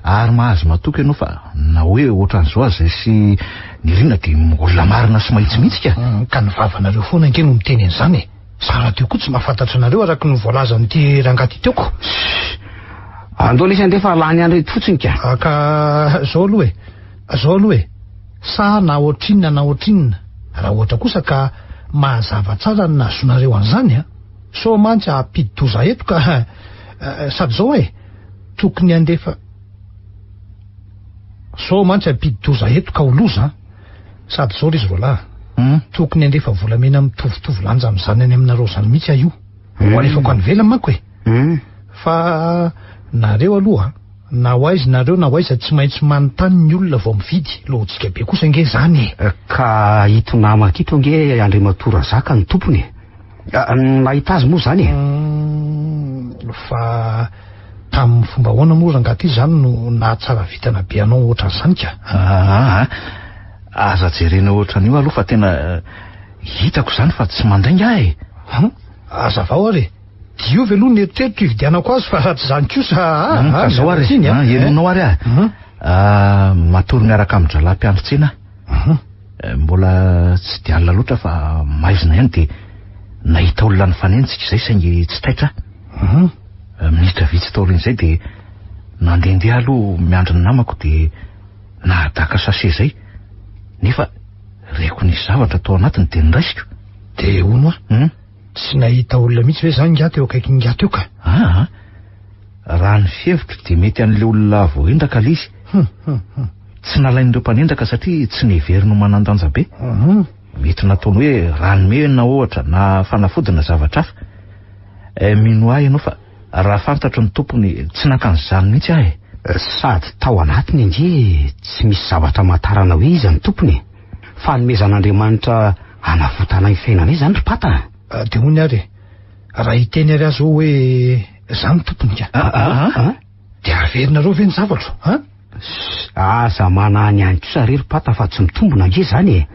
Ary mahazo matoky ianao fa na hoe ohatran'izao aza izahay sy Nirina dia olona marina sy mahitsy mihitsy ka. Ka ny vavanareo foana ange no miteny an'izany e. Za rahateo koa tsy mahafantatra anareo araka ny voalazan'ity rangahy ity teo ko. Andao lesy andeha fa lany andro eto fotsiny ka. Ka zao aloha e, zao aloha e, sa na ohatrinona na ohatrinona, raha ohatra kosa ka mahazava tsara ny nahazoanareo an'izany an, sao mantsy hampidi-doza eto ka, sady zao e, tokony handefa, sao mantsy hampidi-doza eto ka ho loza an, sady zao ry izy roalahy, tokony handefa volamena mitovitovy lanja amin'izany any aminareo izany mihitsy aho io, ho alefako any ivelany manko e. Fa nareo aloha na ho aiza nareo na ho aiza tsy maintsy manontany ny olona vao mividy, lojika be kosa ange zany e! Ka ito namako ito ange Andriamatoa Razaka no tompony e! Nahita azy moa zany e! Fa tamin'ny fomba ahoana moa rangahy ty zany no nahatsara vintana be anao ohatran'izany ka? Aa, aza jerena ohatran'io aloha fa tena hitako izany fa tsy mandainga aho e! Hazavao ary e! Diovy aloha ny eritreritro hividianako azy fa raha tsy izany kosa ah, Ka ah, zao ary tsiny, ah. Henonao ary ah. Ah, matory miaraka amin-drahalahy mpiandry tsena aho. Eh, Mbola tsy dia alina loatra fa maizina ihany dia nahita olona nifanenjika izay saingy tsy taitra aho. Eh, Minitra vitsy taorian'izay dia nandehandeha aloha miandry ny namako dia nahadaka sachet izay nefa reko nisy zavatra tao anatiny dia noraisiko. Dia hono aho, Tsy nahita olona mihitsy ve zany ingahy teo akaikin'ingahy teo ka? Aa, raha ny fihevitro dia mety an'ilay olona voaendaka ilay izy. Tsy nalain'ireo mpanendaka satria tsy neveriny ho manan-danja be. Mety nataony hoe ranomena ohatra na fanafody na zavatra hafa. Eh, minoa ahy ianao fa raha fantatro ny tompony tsy naka an'izany mihitsy aho e. Sady tao anatiny ange tsy misy zavatra amantarana hoe iza ny tompony e. Fanomezan'Andriamanitra hanavotana ny fiainanay izany ry Pata a! Dia hono ary e, raha hiteny ary aho izao hoe izaho no tompony ka. A? Dia averinareo ve ny zavatro, a? Aza manahy ny any kosa re ry Pata fa tsy mitombina ange izany e!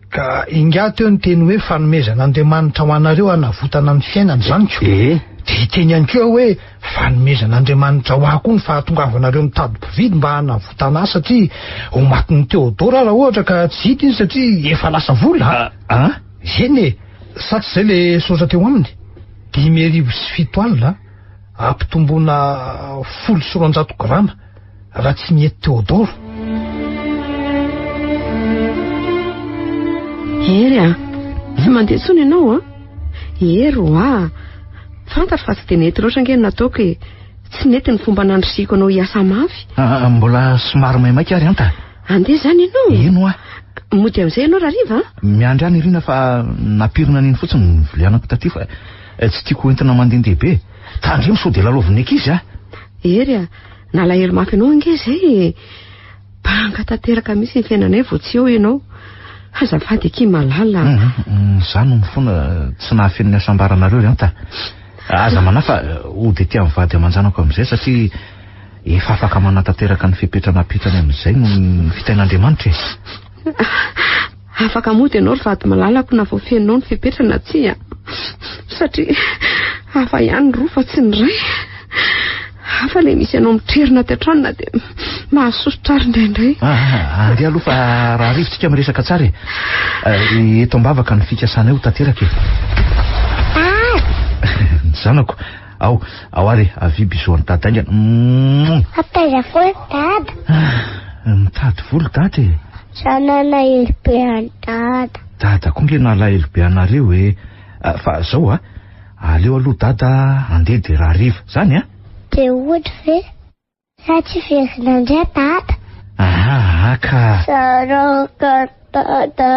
Ka ingahy teo niteny hoe fanomezan'Andriamanitra ho anareo hanavotana ny fiainana izany ko. Ee. Dia hiteny ihany koa aho hoe fanomezan'Andriamanitra ho ahy koa ny fahatongavanareo mitady mpividy mba hanavotana ahy satria ho matin'i Théodore aho raha ohatra ka tsy hita izy satria efa lasa vola. A? Eny e! Sa tsy izay ilay soratra teo aminy? 7500 ampitomboina 210 grama. Raha tsy nihety Théodore. Hery a! Tsy mandeha intsony ianao a! Hery oa! Fantatro fa tsy dia nety loatra ange ny nataoko e! Tsy nety ny fomba nandrisihiko anao hiasa mafy. Ah, mbola somary maimaika ary anta. Andeha izany ianao? Eny oa. Mody amin'izay ianao rahariva a? Miandry any Irina fa nampirina an'iny fotsiny ny vilianako taty fa tsy tiako hoentina mandehandeha be. Tandremo sao dia lalaovin'ny ankizy a! Hery a! Nalahelo mafy anao ange izay e! Banga tanteraka mihitsy ny fiainanay vao tsy eo ianao. Azafady akia malala a! Izaho no mifona tsy nahafeno ny hasambaranareo ry Anta. Aza manahy fa hody aty amin'ny vady aman-janako amin'izay satria efa afaka manatanteraka ny fepetra napetrany amin'izay noho ny fitain'Andriamanitra e! Afaka mody ianao ry vady malalako na voafehinao ny fepetra na tsia. Satria hafa ihany ny roa fa tsy ny iray. Hafa ilay misy anao mitrerona aty an-trano na dia mahasosotra ary indraindray. Ah, andeha aloha fa raha hariva tsika miresaka tsara e. Eh, eto am-bavaka ny fikasanay ho tanteraka e. Ny zanako. Ao, ao ary e, avia bisous an'i dada haingana. Mouah. Fa taiza foana dada? Ah, mitady vola dada e. Za nalahelo be an'i dada. Dada koa nge nalahelo be anareo e. Ah, fa zao a, aleo aloha dada handeha dia raha hariva. Zany a? Dia hody ve? Sa tsy hiverina indray dada? Aa ka. Saraka dada.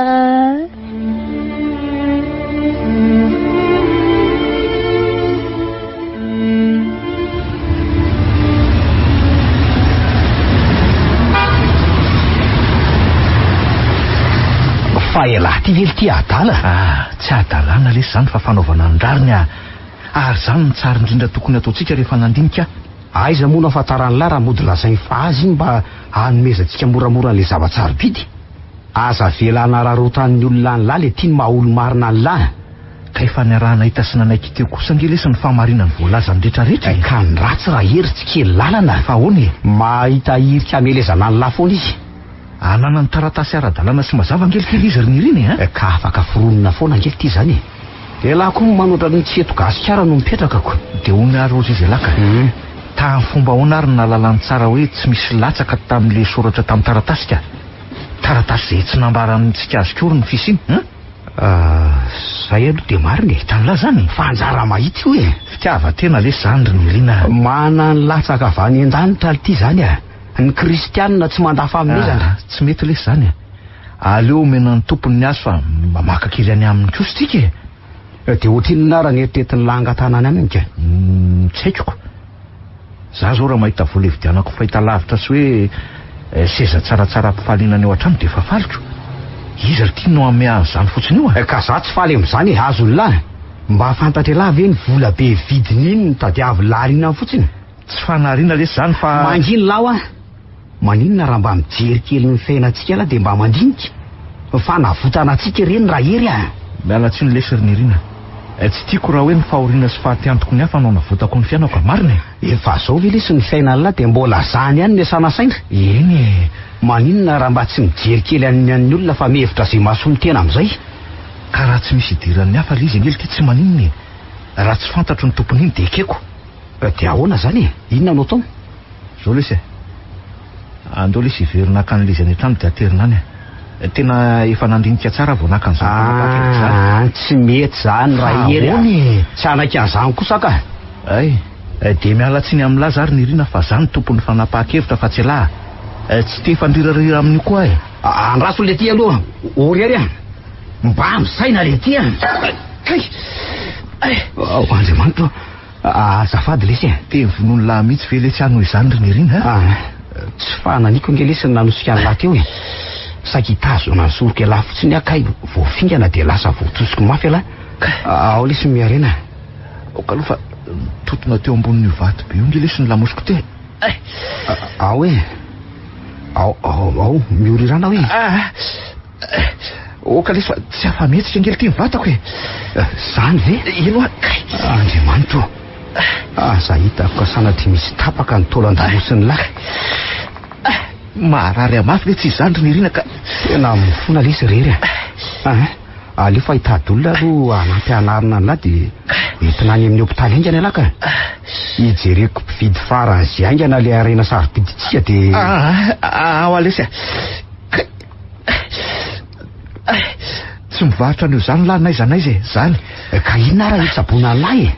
Fa ialahy ity ve ity adala? Ah, tsy hadalana lesy izany fa fanaovana ny rariny ah. Ary izany no tsara indrindra tokony hataontsika rehefa nandinika. Aiza moa no ahafantaran'lah raha mody lazainy fa azy iny mba hanomezantsika moramora an'ilay zava-tsarobidy? Aza avela hanararaotan'ny olona an'lah le tiany maha olo-marina an'lah. Ka efa niaraha-nahita sy nanaiky teo kosa ange lesy ny fahamarinan'ny voalazany rehetrarehetra e! Ka ny ratsy Rahery tsy kely lalana. Fa ahoana e? Mahita hirika hamelezana an'lah foana izy. Ananany taratasy ara-dalàna sy mazava ange ity izy ry Nirina e! Ka afaka foronina foana ange ity izany e! Elah koa manoatra ny tsy eto Gasikara no mipetraka ko! Dia hono ary hozy izy elah ka! Tamin'ny fomba ahoana ary no nahalalany tsara hoe tsy misy latsaka tamin'ilay soratra tamin'ny taratasy ka? Taratasy izay tsy nambarantsika azy kory ny fisiany, hein? Zay aloha dia marina e! Hitan'lah izany e! Fa anjara mahitsy io e! Fitiavan-tena lesy izany ry Nirina a! Mana ny latsaka avy any an-danitra ity izany a! Ny kristianina tsy mandà fanomezana. Ah, tsy mety lesy izany e! Aleo omena ny tompony ny azy fa mba maka kely any aminy kosa tsika e! Dia ohatrinona ara ny eritreretin'lah hangatahana any aminy ka? Tsy haiko ko! Za zao raha mahita vola hividianako fahitalavitra sy hoe seza tsaratsara ampifaliana ny ao an-trano dia efa faly ko! Iza ry ty no hanome ahy an'izany fotsiny io a? Ka za tsy faly amin'izany e! Azon'lah! Mba fantatr'elah ve ny vola be vidin'iny no tadiavin'lah ariana fotsiny? Tsy fanariana lesy zany fa. Mangina lah hoa! Maninona raha mba mijery kely ny fiainantsika lah dia mba mandinika? Fanavotana antsika ireny Rahery a! Miala tsiny lesy ry Nirina a! Tsy tiako raha hoe ny fahoriana sy fahatiantoko ny hafa no anavotako ny fiainako a! Marina e! Efa zao ve lesy ny fiainan'lah dia mbola zany ihany ny asana saina? Eny e! Maninona raha mba tsy mijery kely an'ny an'ny olona fa mihevitra izay mahasoa ny tena amin'izay? Ka raha tsy misy idiran'ny hafa le izy ange lty tsy maninona e! Raha tsy fantatro ny tompon'iny dia ekeko. Dia ahoana izany e? Inona no atao? Zao lesy e! Andao lesy hiverina haka an'ilay izy any an-trano dia aterina any e! Tena efa nandinika tsara aho vao naka an'izany fanapahan-kevitra izany. Ah, tsy mety izany Rahery a! Fa ahoana e? Tsy hanaiky an'izany kosa aho ka! Hay! Dia miala tsiny amin'lah za ry Nirina fa za no tompon'ny fanapahan-kevitra fa tsy elah a! Tsy te hifandrirarira amin'io koa aho e! Andraso letia aloha, ory ary a! Mba misaina letia! Kay! Ao Andriamanitra ô! Azafady lesy e! Te vonono lahy mihitsy ve letsy aho noho izany ry Nirina a? Ah, tsy fananiko ange lesy ny nanosika an'lahy teo e! Saika hitazona ny soroko ialahy fotsiny aho kay voafingana dia lasa voatosiko mafy ialahy. Ao lesy Miharena a! Aoka aloha fa nitontona teo ambonin'io vato be io ange lesy ny lamosiko teo e! Ao e! Ao, ao, ao, miorirana ao e! Ah! Oka lesy fa tsy afa-mihetsika ange ity ny vatako e. Zany ve? Ino hoa kay. Andriamanitro ô. Aza hitako ka sanatria misy tapaka ny taolan-damosin'ny lahy. Maharary ahy mafy ve tsy izany ry Nirina ka. Tena mifona lesy irery a. Ah, aleo fa hitady olona aloha hanampy hanarina an'lahy dia entina any amin'ny hopitaly haingana ialahy ka. Hijereko mpividy faran'izay haingana ilay harena sarobidintsika dia. Ah, ao lesy a. Tsy mivarotra an'io zany lahy n'aiza n'aiza e, zany. Ka inona ara hitsaboana an'lahy e?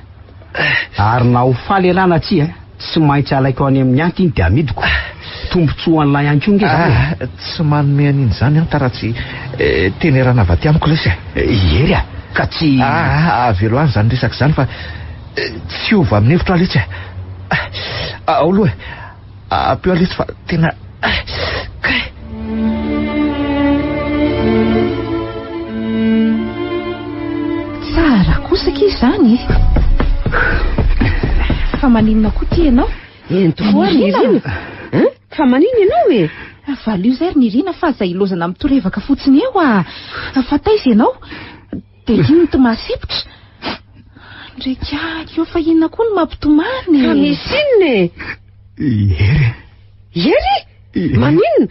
Ary na ho faly ialahy na tsia, tsy maintsy alaiko any amin'ny anty iny dia amidiko. Tombontsoa an'lahy ihany koa nge zany e. Ah, tsy manome an'iny zany anta raha tsy eh, teny erana avy aty amiko lesy e. Hery a, ka tsy... Ah, ah, avelo any zany resaka izany fa eh, tsy hiova amin'ny hevitro aho letsy e. Ah, ao aloha e. Ampio aho letsy fa tena kay. Tsara kosa akia izany e. Fa maninona koa ity ianao? Eny tokoa ry Nirina. Hein? Fa maninona ianao e? Valio izay ry Nirina fa aza ilaozana mitorevaka fotsiny eo ah. Fa taiza ianao? Dia inona ity mahasempotra? Ndraiky ahy eo fa inona koa no mampitomany e? Ka misy inona e? Hery. Hery? Maninona?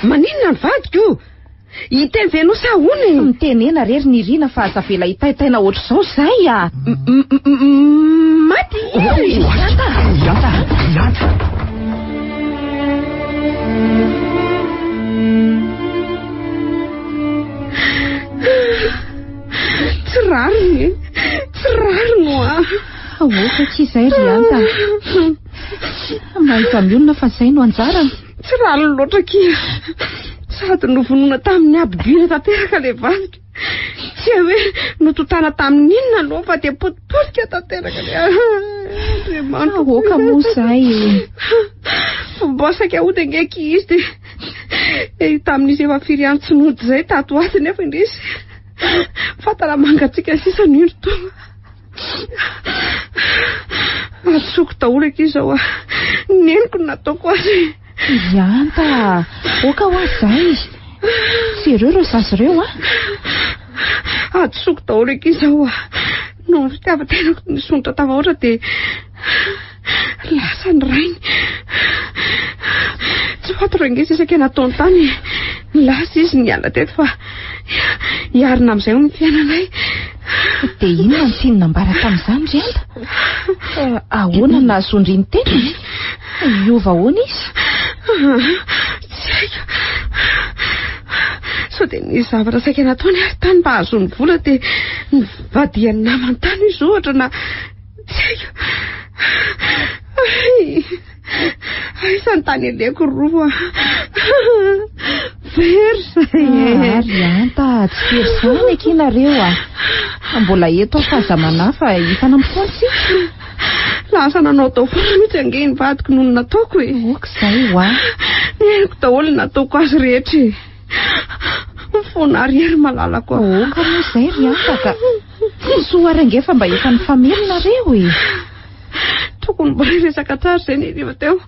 Maninona ny vadiko? Hiteny ve ianao sa ahoana e? Mitenena re ry Nirina fa aza avela hitaitaina ohatr'izao izay a! Maty i Hery! Ianta! Ianta! Ianta! Tsy rariny e! Tsy rariny hoa! Aoka akia izay ry Anta. Mahaiza mionona fa izay no anjarany. Tsy rariny loatra akia. Sady novonoina tamin'ny habibiana tanteraka ilay vadiko. Tsy hay hoe nototana tamin'ny inona aloha fa dia potipotika tanteraka ilay Andriamanitra. Aoka moa izay e. Fomba saika hody ange akia izy dia Eh, tamin'izy efa firy andro tsy nody izay tato ho ato nefa indrisy. Fatana mangatsiaka sisa no indro tonga. Hadisoako daholo akia izao ah. Neniko no nataoko azy. Ianta, oka ho azy izay. Jereo ireo zaza ireo a. Hadisoako daholo akia izao a. Noho ny fitiavan-tenako nisondrotra tafahoatra dia lasa ny rainy. Tsy fantatro ange izay saika nataony tany e. Lasa izy niala teto fa hiarina amin'izay hono ny fiainanay. Dia inona no tiany nambara tamin'izany ry Anta? Ahoana no nahazoan-dry ny teniny? Hiova ahoana izy? Tsy haiko. Sao dia nisy zavatra saika nataony ary tany mba hahazoany vola dia nivadihan'ny namany tany izy ohatra na tsy haiko. Ay, aiza ny tany aleko roa. Very izay e. Ah, ry Anta, tsy very izany akia nareo a. Mbola eto aho fa aza manahy fa hifanamby foana isika. Lasa nanao tao foana mihitsy ange ny vadiko noho ny nataoko e. Ok izay hoa. Nihainoko daholo ny nataoko azy rehetra e. Mifona ary hery malalako a. Ok moa izay ry Anta ka. Soa ary ange fa mba efa nifamely nareo e. Tokony mbola hiresaka tsara izay ny hariva teo.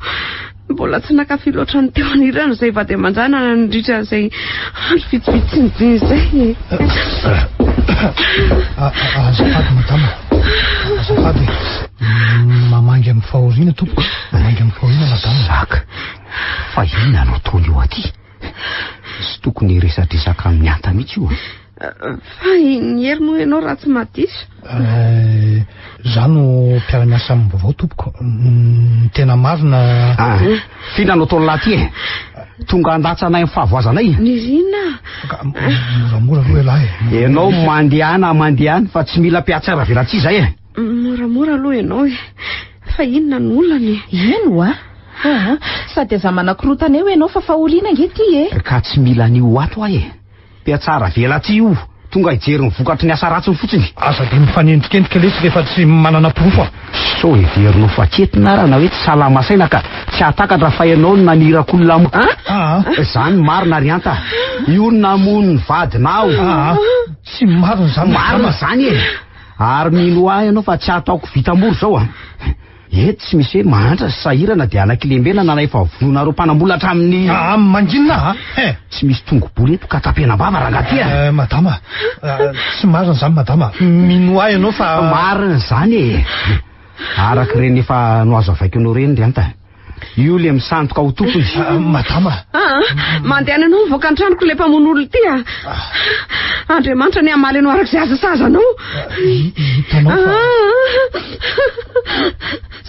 Mbola tsy nankafy loatra ny teo anilany izay vady aman-janany nandritra izay andro vitsivitsy nidiny izay e. Azafady madama. Azafady. Mamangy amin'ny fahoriana tompoko. Mamangy amin'ny fahoriana madama. Zaka. Fa inona no ataon'io aty? Tsy tokony hiresadresaka amin'ny Anta mihitsy io. Fa i Hery moa ianao raha tsy mahadiso? Eh, za no mpiara-miasa amin'ny vaovao tompoko. Ny tena marina... Ah, f'inona no ataon'ny lahy ty e? Tonga handatsa anay amin'ny fahavoazanay? Nirina. Moramora aloha ialahy e. Ianao mandehana mandehana fa tsy mila mpihatsara velatsihy izay e. Moramora aloha ianao e. Fa inona no olana e? Eny hoa. Aa, sady aza manakorontana eo ianao fa fahoriana ange ity e. Ka tsy mila an'io ato aho e. Mpihatsara velatsihy io, tonga hijery ny vokatry ny asa ratsiny fotsiny. Aza dia mifanendrikendrika lesy rehefa tsy manana porofo a. Sao heverinao fa ketina ara na hoe tsy salama saina ka tsy hahatakatra fa ianao no naniraka olona hamono. Aa. Izany marina ry Anta. Io no namono ny vadinao. Aa, tsy marina izany madama. Marina izany e. Ary minoa ahy ianao fa tsy hataoko vita mora izao a. Eto tsy misy hoe mahantra sy sahirana dia anakilembena na efa vonoinareo mpanambola hatramin'ny. Ah, mangina a! Eh! Tsy misy tongobola eto ka tapenam-bava rangahy ty a! Eh, madama, tsy marina izany madama. Minoa ahy ianao fa. Marina izany e! Araka ireny efa nohazavaiko anao ireny ry Anta. Io le misandoka ho tompony. Madama. Aa, mandehana ianao mivoaka ny tranoko ilay mpamono olona ity a. Andriamanitra anie hamaly anao araka izay azo sazy anao. Hitanao fa.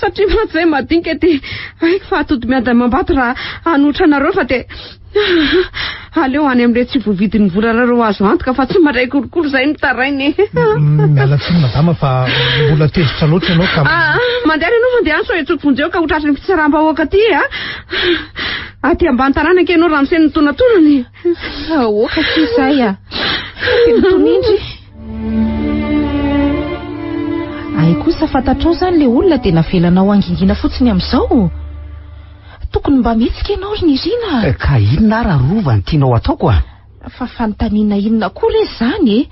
Satria mantsy izay madinika dia haiko fa atody miady amam-bato raha hanotra anareo fa dia aleo any amin'ilay tsy voavidin'ny volanareo azo antoka fa tsy mandray kolikoly izay mitaraina e. Miala tsiny madama fa mbola tezitra loatra ianao ka. Ah, mandehana ianao mandehana sao hetsoko vonjeo ka ho tratry ny fitsaram-bahoaka aty a. Aty ambany tanàna anke ianao ramose no tonatonany. Aoka akia izay a. Dia mitonindry. Ay kosa fantatrao izany ilay olona dia navelanao hangingina fotsiny amin'izao. Tokony mba mihetsika ianao ry Nirina a! Ka inona ara Rova no tianao ataoko a? Fa fanontaniana inona koa re izany e?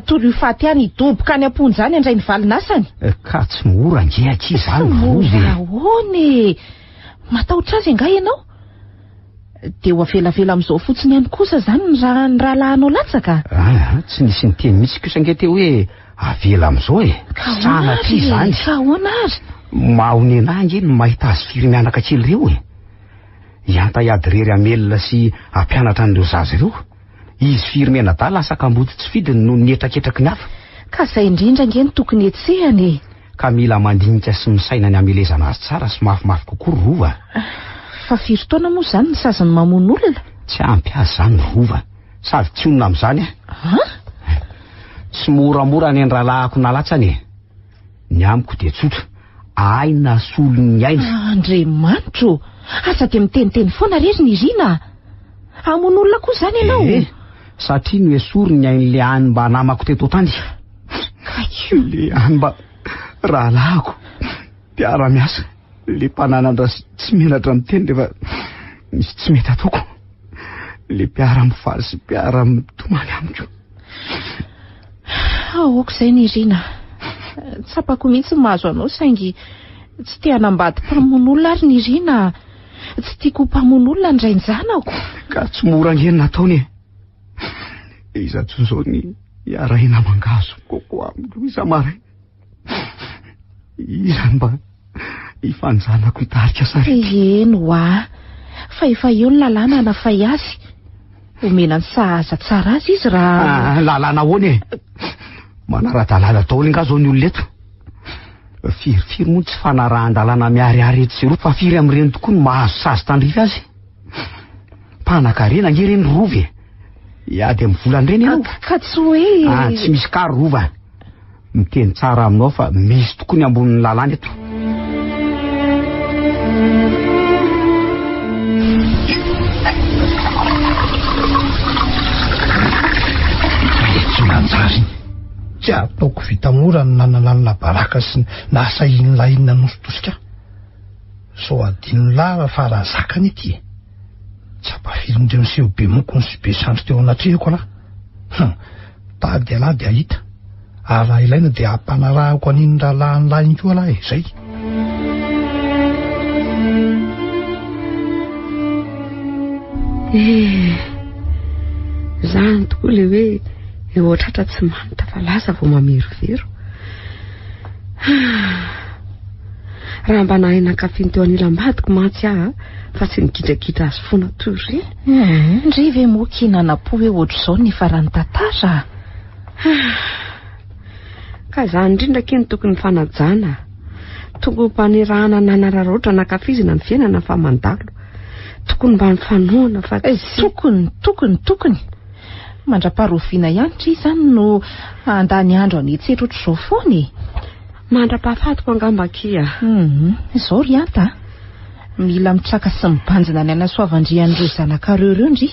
Torio faty any hidoboka any am-ponja any handray ny valin'asany. Ka tsy mora ange akia izany Rova e! Tsy mora ahoana e? Matahotra azy angaha ianao? Dia ho avelavela amin'izao fotsiny ihany kosa izany ny raha ny rahalahinao latsaka? Ah, tsy nisy niteny mihitsy kosa ange teo hoe avela amin'izao e. Ka ahoana Sanatria ary e? izany. Ka ahoana ary? Mahonena ahy ange ny mahita azy firy mianaka kely ireo e. Hianta hiady irery hamelona sy hampianatra an'ireo zaza ireo. Izy firy mianadahy lasa kamboty tsy fidiny noho ny hetraketraky ny hafa. Ka izay indrindra ange no tokony hetsehana e. Ka mila mandinika sy misaina ny hamelezana azy tsara sy mafimafy kokoa ry Rova. Fa firy taona moa izany ny sazin'ny mamono olona? Tsy ampy azy izany ry Rova. Sady tsy honina amin'izany aho. An? Tsy moramora ny an-drahalahiko nalatsany e. Ny amiko dia tsotra, aina solon'ny aina. Andriamanitro ô! Aza dia miteniteny foana re ry Nirina a! Hamono olona koa izany ianao? Ee, satria noesoriny ny ain'ilay any mba namako teto an-tany. Kaikio. Le any mba rahalahiko, mpiara-miasa, le mpananatra sy tsy menatra miteny rehefa misy tsy mety ataoko. Le mpiara-mifaly sy mpiara-mitomany amiko. Aoka izay Nirina. Tsapako mihitsy ny mahazo anao saingy tsy te hanambady mpamono olona ary Nirina. Tsy tiako ho mpamono olona ny rain-janako. Ka tsy mora ange ny nataony e. Iza toy izao ny iarahina mangahazo kokoa amiko isa-maraina. Iza mba ifanjanako hitarika sarety. Eny hoa, fa efa eo ny lalàna hanafay azy. Omena ny sahaza tsara azy izy raha... Ah, lalàna ahoana e? Manara-dalàna daholo angaha izao ny olona eto? Firifiry moa ny tsy fanarahan-dalàna miharihary etsy sy eroa fa firy amin'ireny tokoa no mahazo sazy tandrify azy? Mpanakarena ange ireny Rova e! Hiady amin'ny volan'ireny ianao? Ka tsy hoe... Ah, tsy misy kary Rova. Miteny tsara aminao fa misy tokoa ny ambonin'ny lalàna eto. Tsy manjary iny. Tsy ataoko vita mora ny nanalanina baraka sy ny nahasahian'ilay iny nanositosika ahy. Sao adinon'i Lara fa raha zakany ity e. Tsy ampahafirin'ireo niseho be mokony sy be sandry teo anatrehako lahy. Hum, tady ialahy dia hahita. Ary raha ilaina dia hampanarahako an'iny rahalahin'lahy iny koa lahy e, zay. Eh, zany tokoa le hoe eo tratra tsy manta fa lasa vao mamerovero. Raha mba nahay nankafy ny teo anilam-badiko mantsy aho fa tsy nigidragidra azy foana toy ireny. Hmm, ndry ve moa ki nanam-po hoe ohatr'izao ny faran'ny tantara? Ka izany indrindra akia no tokony fanajana. Tokony mpanirahana nanararaotra nankafizina ny fiainana fa mandalo. Tokony mba nifanohana fa eh, tsy... Tokony, tokony, tokony. Mandra-paharoviana ihany ndry izany no handany andro hanetsetra ohatr'izao foana e. Mandra-pahafatiko angamba akia. Hum, izao ry Anta a. Mila mitraka sy mibanjina ny hanasoavandrian'ireo zanakareo ireo ndry.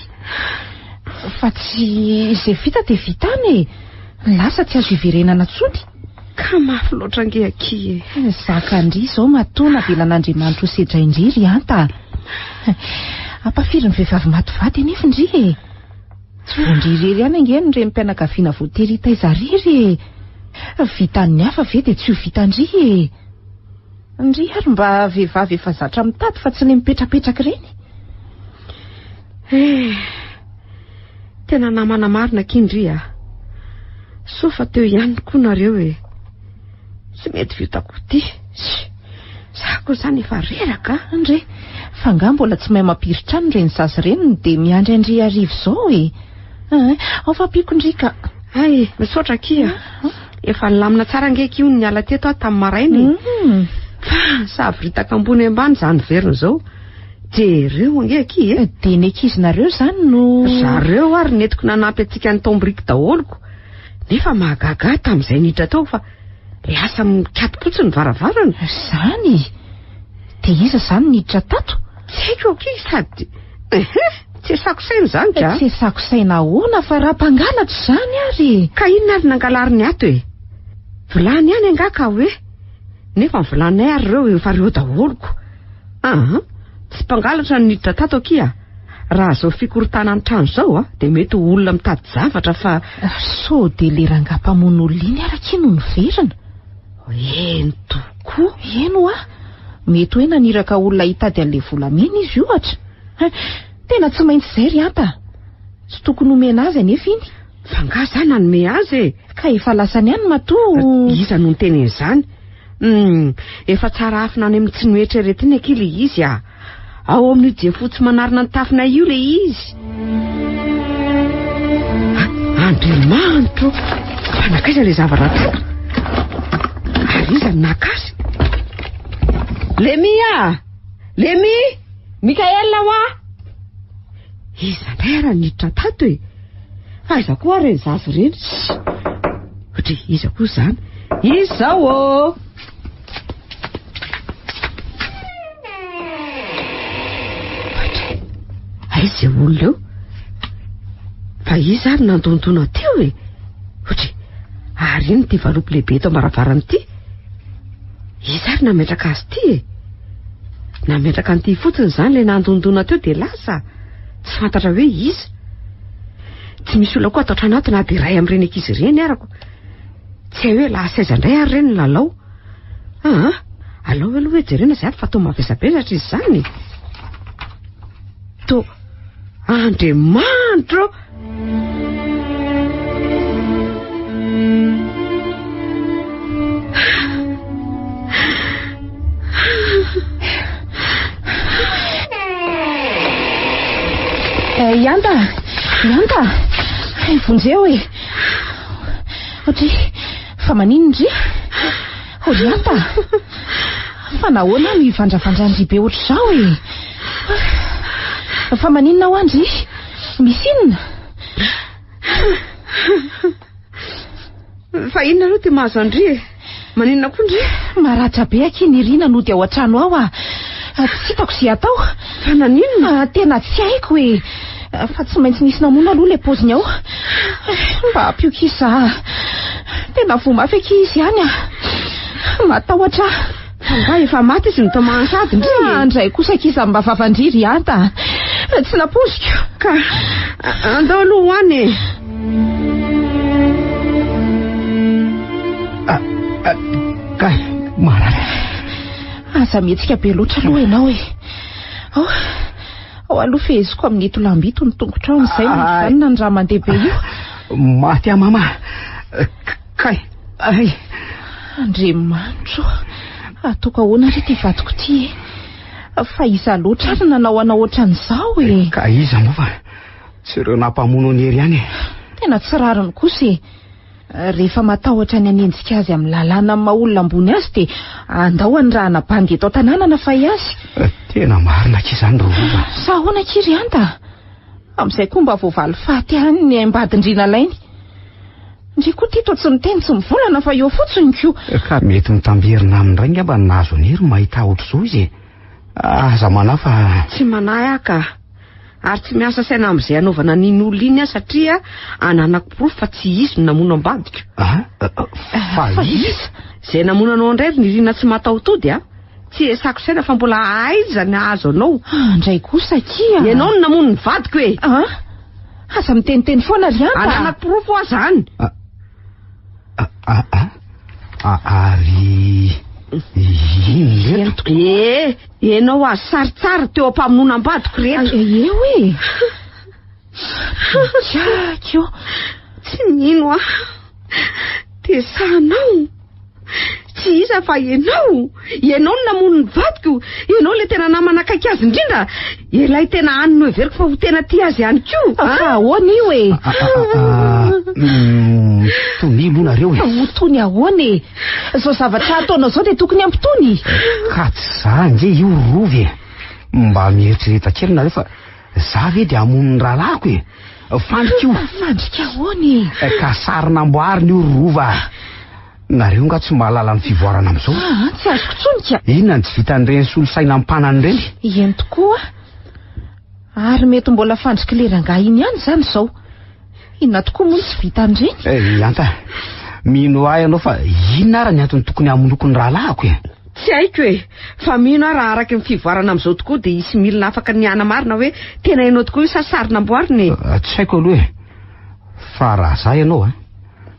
Fa tsy izay vita dia vita any e. Ny lasa tsy azo iverenana intsony. Ka mafy loatra ange akia e. Zaka ndry izao matoa navelan'Andriamanitra ho sedrain-dry ry Anta a. Ampafiry ny vehivavy maty vady anefa ndry e. Tsy vao ndry irery ihany ange no renim-pianakaviana voatery hitaiza irery e. Vitan'ny hafa ve dia tsy ho vitan-dry e? Ndry ary mba vehivavy efa zatra mitady fa tsy le mipetrapetraka ireny. Eh, tena namana marina akia ndry a. Soa fa teo ihany koa nareo e. Tsy mety vitako ity. Za koa izany efa reraka. Ndry, fa angaha mbola tsy mahay mampiry-trano ireny zaza ireny dia miandry an-dry hariva izao e? Eh, ao fa ampiako ndry ka. Hay, misaotra akia. Efa nilamina tsara ange akia hono niala teto aho tamin'ny maraina e. Mm. Fa savoritaka ambony ambany izany verina izao. Jereo ange akia e. Dia ny ankizinareo izany no... Zareo ary nentiko nanampy antsika nitaom-biriky daholoko. Nefa mahagaga ahy tamin'izay niditra tao fa lasa mikatom-potsiny ny varavarana. Izany? Dia iza izany niditra tato? Tsy haiko akia sady... Ehe, tsy esako saina izany ka. Tsy esako saina ahoana fa raha mpangalatra izany ary e. Ka inona ary nangalariny ato e? Vilany ihany angaha ka hoe? Nefa ny vilaninay ary ireo efa ireo daholo ko. Aa, tsy mpangalatra no niditra tato akia. Raha izao fikorontanan'ny trano izao a, dia mety ho olona mitady zavatra fa... Sao dia ilay rangahy mpamono olona iny ary akia no niverina? Eny tokoa. Eny hoa. Mety hoe naniraka olona hitady an'ilay volamena izy ohatra. Tena tsy maintsy izay ry Anta. Tsy tokony homena azy anefa iny. Fa angaha za nanome azy e? Ka efa lasany any matoa. Iza no niteny an'izany? Hum, efa tsara afina any amin'ny tsy noeritreretina akia ilay izy ah. Ao amin'io jefotsy manarona ny tafonay io ilay izy. Ah, Andriamanitro! Fa nankaiza ilay zavatra tato? Ary iza no naka azy? Lemi ah! Lemi! Mikael hoa! Iza indray ary niditra tato e? Fa aiza koa ary ireny zaza ireny? Ohatry iza koa izany? Iza izao ô! Aiza izay olona eo? Fa iza ary nandondona teo e? Ohatry, ary ino ity valopy lehibe eto am-baravarana ity? Iza ary nametraka azy ity e? Nametraka an'ity fotsiny izany ilay nandondona teo dia lasa. Tsy fantatra hoe iza. Tsy misy olona koa ato an-trano ato na dia iray amin'ireny ankizy ireny arako. Tsy hay hoe lasa aiza indray ary ireny ny lalao. Aa, alao aloha hoe jerena izay ato fa toa mavesabesatra izy izany. Toa. Andriamanitro! Eh, Ianta! Ianta! Eh, vonjeo e! Otry, fa maninona ndry? Oh, Ianta! Fa nahoana no ivandravandran-dry be ohatr'izao e? Fa maninona hoa ndry? Misy inona? Fa inona aloha ty mahazo an-dry e? Maninona koa ndry? Maratra be akia Nirina nody ao an-trano ao ah. Tsy hitako izay atao. Fa naninona? Tena tsy haiko e. Fa tsy maintsy nisy namono aloha ilay paoziny ao. Mba ampio akia za. Tena voa mafy akia izy ihany ah. Matahotra aho. Fa angaha efa maty izy no tomany sady ndry e? Andray kosa akia za mba vavan-dry ry Anta. Tsy nampoiziko. Ka andao aloha ho any e. Kay, marary. Aza mihetsika be loatra aloha ianao e. Ao, ao aloha feheziko amin'ito lamba ito ny tongotrao amin'izay mijanona ny rà mandeha be io. Maty aho mama. Kay, ay. Andriamanitro, ataoko ahoana re ity vadiko ity e? Fa iza loatra ary nanao anao ohatran'izao e? Ka iza moa fa tsy ireo nampamono an'i Hery ihany e? Tena tsy rariny kosa e. Rehefa matahotra ny hanenjika azy amin'ny lalàna amin'ny maha olona ambony azy dia andao hanirahana bandy eto an-tanàna na fay azy. Tena marina akia izany ry Rova. Sa ahoana akia ry Anta? Amin'izay koa mba voavaly faty ihany ny aim-badin-dry nalainy. Ndry koa ity toa tsy miteny tsy mivolana fa eo fotsiny ko. Ka mety mitamberina aminy indray angamba ny nahazo an'i Hery mahita ohatr'izao izy e. Aza manahy fa. Tsy manahy aho ka. Ary tsy miasa saina amin'izay hanaovana an'iny olona iny aho satria ananako porofo fa tsy izy no namono ambadiko. Ah, fa iza? Izay namono anao indray ry Nirina tsy mataho-tody a! Tsy esako saina fa mbola aiza ny hahazo anao. Ah, ndray kosa akia. Ianao no namono ny vadiko e! Ah, aza miteniteny foana ry Anta. Ananako porofo aho izany. Ah, ah, ah. Ary inona ireto? Eh, ianao azo sary tsara teo am-pamonoana am-badiko ireto. Eo e. Kiakio. Tsy mino aho. Dia sahanao. Tsy iza fa ianao. Ianao no namono ny vadiko. Ianao ilay tena namana akaiky azy indrindra. Ilay tena any noheveriko fa ho tena tia azy ihany koa. Fa ahoana io e? Tony aloha nareo e. Ho tony ahoana e? Izao zavatra ataonao izao dia tokony hampitony. Ka tsy za ange io rovy e. Mba mieritrereta kely nareo fa za ve dia hamono ny rahalahiko e? Fandrika io. Fandrika ahoana e? Ka sary namboarina io ry Rova. Nareo nga tsy mahalala ny fivoarana amin'izao? Ah, tsy azoko intsony ka. Inona no tsy vitan'ireny solosaina ampanany ireny? Eny tokoa. Ary mety mbola fandrik'ilay rangahy iny ihany izany izao. Inona tokoa moa no tsy vitan'ireny? Eh, Anta, mino ahy ianao fa inona ary ny antony tokony hamonoako ny rahalahiko e? Tsy haiko e, fa mino aho raha araky ny fivoarana amin'izao tokoa dia hisy milina afaka ny hanamarina hoe tena ianao tokoa io sa sary namboarina e. Eh, tsy haiko aloha e. Fa raha za ianao a,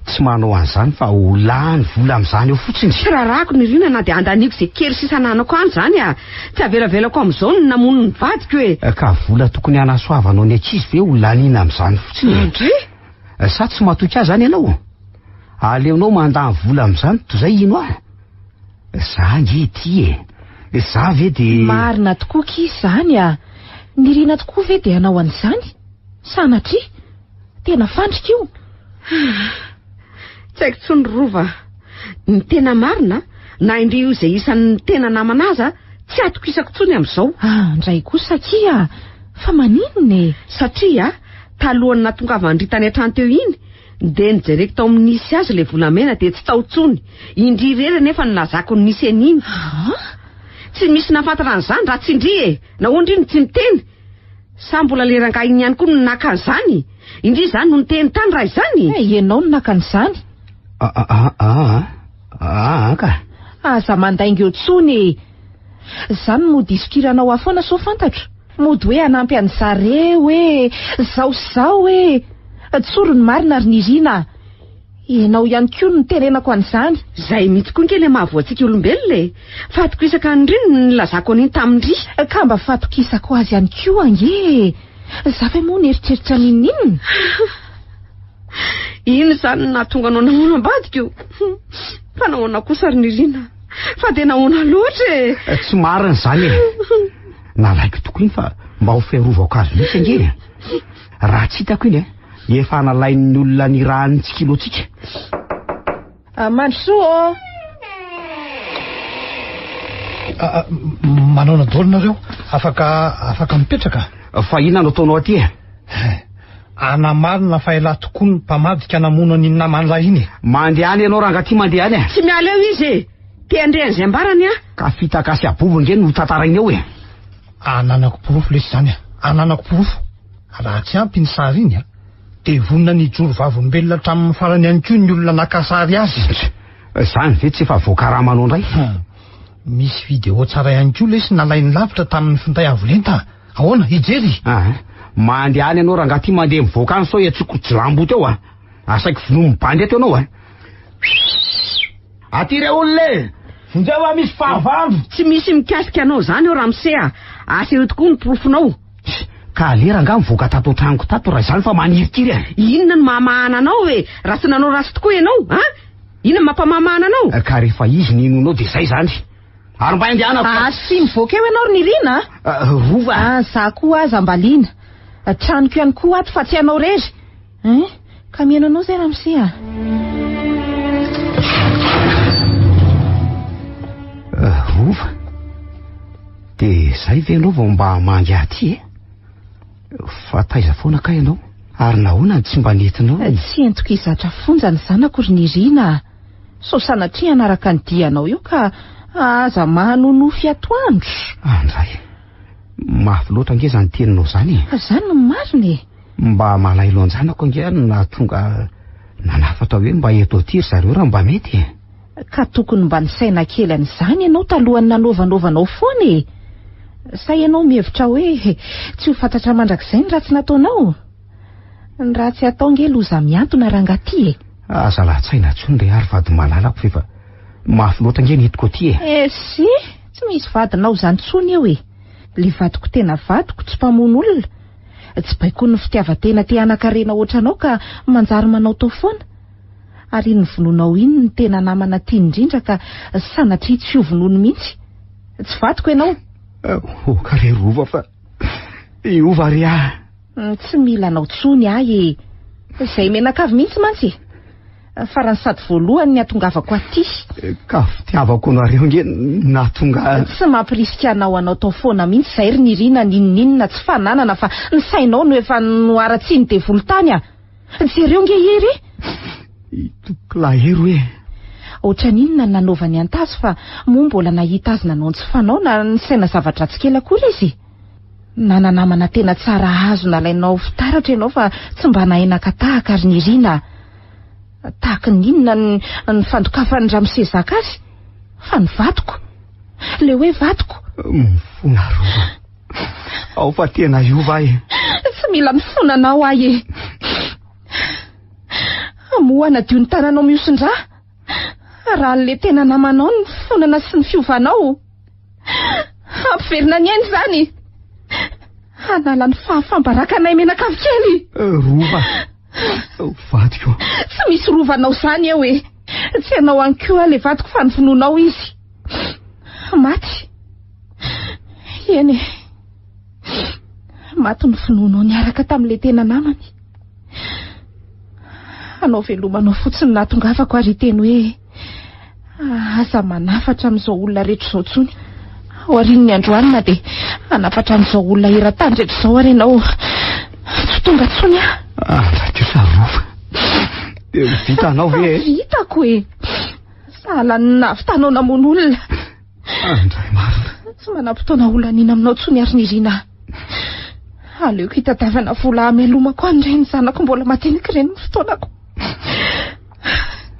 tsy manao an'izany fa ho lany vola amin'izany eo fotsiny. Tsy raharahako Nirina na dia andaniako izay kely sisa ananako any izany a. Tsy avelavelako amin'izao ny namono ny vadiko e. Ka vola tokony hanasoavanao ny ankizy ve ho laniana amin'izany fotsiny e? Ndry! Sa tsy matoky ahy izany ianao? Aleonao mandany vola amin'izany toy izay hino ahy? Za ange ity e! Za ve dia. Marina tokoa ki izany a! Nirina tokoa ve dia hanao an'izany? Sanatria! Tena fandrika io! Tsy haiko intsony ry Rova. Ny tena marina, na indry io izay isan'ny tena namana aza, tsy atokisako intsony amin'izao. Ah, ndray kosa akia! Fa maninona e? Satria, talohan'ny nahatongavan-dry tany an-trano teo iny, dia nojereko tao amin'ny nisy azy ilay volamena dia tsy tao intsony. Indry irery anefa no nilazako ny nisy an'iny. Ah? Tsy misy nahafantatra an'izany raha tsy indry e! Nahoana indry no tsy niteny? Sa mbola le rangahy iny ihany koa no naka an'izany? Indry izany no niteny tany raha izany? Eh, ianao no naka an'izany. Aa ka. Aza mandainga eo tsony e. Zany mody hisokiranao ahy foana sao fantatro. Mody hoe hanampy an'i zareo hoe zao sy zao hoe. Tsory ny marina ry Nirina a. Ianao ihany koa no nitenenako an'izany. Izay mihitsy koa ange ilay mahavoa antsika olombelona e! Fatokisaka an'ndry no nilazako an'iny tamin-dry. Ka mba fatokisako azy ihany koa ange e! Za ve moa nieritreritra n'inon'inona? Inona izany no nahatonga anao namono ambadiko? Fa nahoana kosa ry Nirina? Fa dia nahoana loatra e? Eh, tsy marina izany e. Nalaiko tokoa iny fa mba ho fiarovako azy mihitsy ange e. Raha tsy hitako iny e, efa nalain'ny olona nirahan'ny tsikilo antsika. Ah, mandrosoa ô! Ah, ah, manaona daholo nareo? Afaka afaka mipetraka? Fa inona no ataonao aty e? Anamarina fa elah tokoa ny mpamadika namono an'iny naman'lah iny e. Mandehana ianao rangahy ty mandehana e. Tsy miala eo izy e! Te handre an'izay ambarany aho. Ka fitaka sy abobo ange no tantaraina eo e. Ananako porofo lesy izany a. Ananako porofo. Raha tsy ampy iny sary iny a, dia vonona ny hijoro vavolombelona hatramin'ny farany ihany koa ny olona naka sary azy. Izany ve tsy efa voakaramanao indray? Misy vidéo tsara ihany koa lesy nalainy lavitra tamin'ny finday avo lenta. Ahoana? Hijery? Ah, mandehana ianao rangahy ty mandeha mivoaka any sao iantsoko jilambo teo a. Asaiko vonoin'ny bandy eto ianao a. Aty re olona e! Vonjeo a misy fahavalo! Tsy misy mikasika anao izany eo ramose a! Asehoy tokoa ny porofonao. Ka alera angaha mivoaka tato an-tranoko tato raha izany fa manirikiry a! Inona no mahamahana anao e? Raha tsy nanao ratsy tokoa ianao a! Inona no mampamahamahana anao? Ka rehefa izy no inoanao dia izay izany. Ary mba andehanako fa. Sy mivoaka eo ianao ry Nirina a! Rova a! Za koa aza mba liana. Tranoko ihany koa ato fa tsy anao irery. Hein? Ka mihaino anao zay ramose a! Rova, dia zay ve ianao vao mba hamangy ahy aty e? Fa taiza foana kay ianao? Ary nahoana no tsy mba nentinao? Tsy entiko hizatra fonja ny zanako ry Nirina a! Sao sanatria hanaraka ny dianao eo ka aza manonofy atoandro. Andray, mafy loatra ange izany teninao izany e! Fa izany no marina e! Mba malahelo an-janako ange aho no nahatonga nanafatra hoe mba eto aty ry zareo raha mba mety e! Ka tokony mba nisaina kely an'izany ianao talohan'ny nanaovanovanao foana e! Sa ianao mihevitra hoe tsy ho fantatra mandrakizay ny ratsy nataonao? Ny ratsy atao nge loza mihantona rangahy ty e! Aza lahatsaina intsony re ary vady malalako fa efa mafy loatra ange ny entiko aty e! Esy! Tsy misy vadinao izany intsony eo e! Ilay vadiko tena vadiko tsy mpamono olona. Tsy baikoin'ny fitiavan-tena te hanan-karena ohatranao ka manjary manaotao foana. Ary iny vonoinao iny no tena namana tiany indrindra ka sanatria tsy ho vonoiny mihitsy. Tsy vadiko ianao. Oka re Rova fa hiova re aho. Tsy mila anao tsony ahy e. Izay mianakavy mihitsy mantsy e. Farany sady voalohany ny hatongavako aty. Ka fitiavako anareo nge nahatonga. Tsy mampirisika anao hanao tao foana mihitsy izay ry Nirina n'inon'inona tsy fananana fa ny sainao no efa noharatsian'ny devoly tany a! Jereo nge Hery e! Itokilahy Hery hoe. Ohatran'inona ny nanaovany antazy fa moa mbola nahita azy nanao ny tsy fanao na nisaina zava-dratsy kely akory izy? Nana-namana tena tsara azo nalainao fitaratra ianao fa tsy mba nahay naka tahaka ry Nirina a! Tahaky ny inona ny ny fandokafan'i Ramose Zaka azy? Fa ny vadiko! Le hoe vadiko! Mifona Rova. Ao fa tena hiova aho e! Tsy mila mifona anao aho e! Moa hanadio ny tananao mihosin-drà? Raha le tena namanao ny fonana sy ny fiovanao. Hampiverina ny aina izany. Hanala ny fahafambaraka anay menakavy kely. Eh, rova. Vadiko. Tsy misy rovanao izany eo e. Tsy ianao ihany koa le vadiko fa ny vonoanao izy. Maty. Eny e. Maty ny vonoanao niaraka tamin'ilay tena namany. Hanao veloma anao fotsiny nahatongavako ary hiteny hoe aza manafatra amin'izao olona rehetra izao intsony. Aorian'ny androany na dia hanafatra an'izao olona eran-tany rehetra izao ary ianao tsy tonga intsony aho. Ah, kosa rova. Dia ho vitanao ve? Vitako e. Sahala ny nahavitanao namono olona. Andray marina. Tsy manam-potoana holaniana aminao intsony ary Nirina. Aleoko hitadiavana vola hamelomako an'ireny zanako mbola madinika ireny ny fotoanako.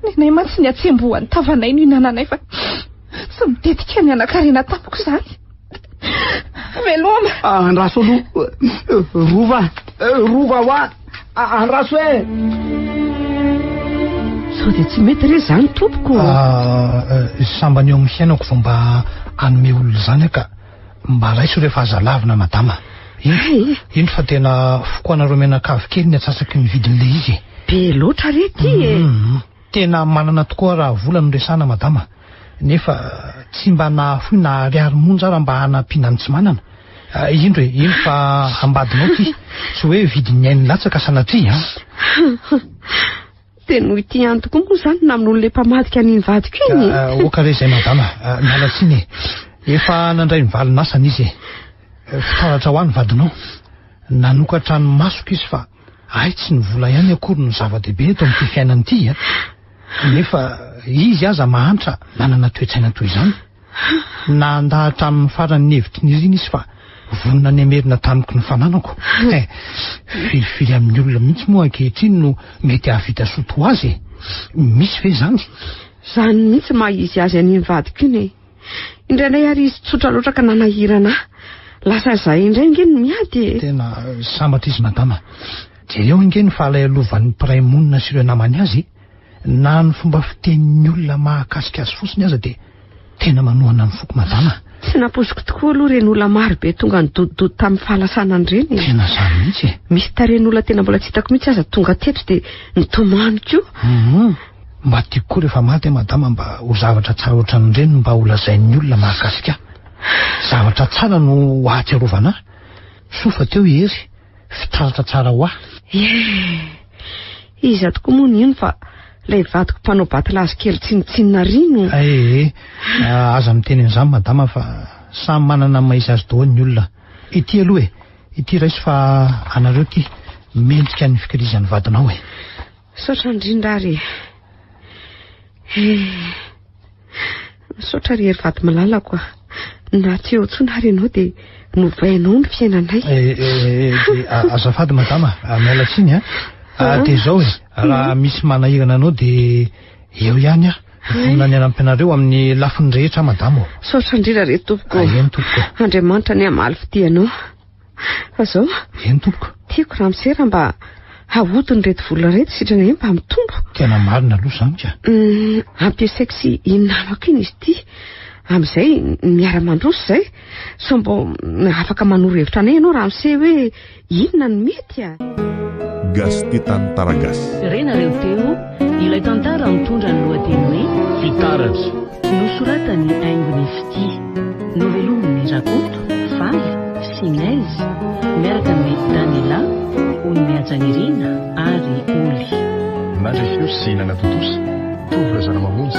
Nenay mantsy ny hatsembohan'ny tavanay no hinananay fa tsy mitetika ny hanan-karena tamiko izany. Veloma! Andraso aloha. Rova, rova hoa. Andraso e! Sao dia tsy mety re izany tompoko? Ah, sambany eo amin'ny fiainako vao mba hanome olona izany aho ka. Mba raiso rehefa aza lavina madama. Indro, indro fa tena foko anareo mianakavy kely ny atsasaky ny vidin'ilay izy e. Be loatra re ity e. Mhm. Tena manana tokoa raha vola no resahana madama. Nefa tsy mba nahafoy na ariary monja ara mba hanampiana ny tsy manana. Ah, indro e, indro fa ambadinao ity. Tsy hoe vidin'ny ainy latsaka sanatria an. Dia noho ity ihany tokoa moa izany no namonoan'ilay mpamadika an'iny vadiko iny e. Ah, Oka re izay madama, ah, miala tsiny e. Efa nandray ny valin'asany izy e. Fitaratra ho ahy ny vadinao. Nanokatra ny masoko izy fa hay tsy ny vola ihany akory no zava-dehibe eto amin'ity fiainana ity a. Nefa izy aza mahantra nanana toe-tsaina toy izany. Nandà hatramin'ny farany ny hevitry Nirina izy fa vonona ny hamerina tamiko ny fananako. Eh, firifiry amin'ny olona mihitsy moa ankehitriny no mety hahavita soa toa azy e? Misy ve izany? Izany mihitsy maha izy azy an'iny vadiko iny e. Indraindray ary izy tsotra loatra ka nanahirana ahy. Lasa izahay indray ange no miady e. Tena sambatra izy madama. Jereo ange ny fahalahelovan'ny mpiray monina sy ireo namany azy e. Na ny fomba fitenin'ny olona mahakasika azy fotsiny aza dia tena manohana ny foko madama. Tsy nampoiziko tokoa aloha ireny olona maro be tonga nidodododo tamin'ny fahalasanany ireny e. Tena izany mihitsy e. Misy tarehin'olona tena mbola tsy hitako mihitsy aza tonga teto dia nitomany koa. Hum. Mba tiako koa rehefa maty aho madama mba ho zavatra tsara ohatran'ireny no mba ho lazain'ny olona mahakasika ahy. Zavatra tsara no ho ahatsiarovana ahy. Soa fa teo i Hery, fitaratra tsara ho ahy. Ie. Iza tokoa moa no hino fa ilay vadiko mpanao batilazy kely tsinontsinona ary no. Ee, aza miteny an'izany madama fa samy manana ny maha izy azy daholo ny olona. Ity aloha e, ity raiso fa anareo ity, mendrika ny fikirizan'ny vadinao e. Misaotra indrindra ary e. Misaotra ry Hery vady malalako a. Na tsy eo intsony ary ianao dia novainao ny fiainanay. Eh, eh, eh, azafady madama, ah, miala tsiny a. Ah, dia izao e, raha misy manahirana anao dia eo ihany aho. Vonona ny hanampy anareo amin'ny lafiny rehetra madama ô. Misaotra indrindra re tompoko. Ah, eny tompoko. Andriamanitra anie hamaly fitia anao. Fa zao. Eny tompoko. Tiako ramose raha mba hahodina ireto vola ireto sitrana eny mba mitombo. Tena marina aloha izany ka. Hum, ampiasaiko sy iny namako iny izy ity. Amin'izay miara-mandroso izay. Sao mba afaka manoro hevitra anay ianao ramose hoe inona no mety a. Gasy Tantara Gasy. Renareo teo ilay tantara mitondra ny lohateny hoe. Fitaratra. Nosoratan'i Haingon'i Fitia. Novelomin'i Rakoto, Faly, sy Neige, miaraka amin'i Daniela, Onimihajanirina ary Oly. Nandre feo sy nanatontosa, Tovo Razanamamonjy.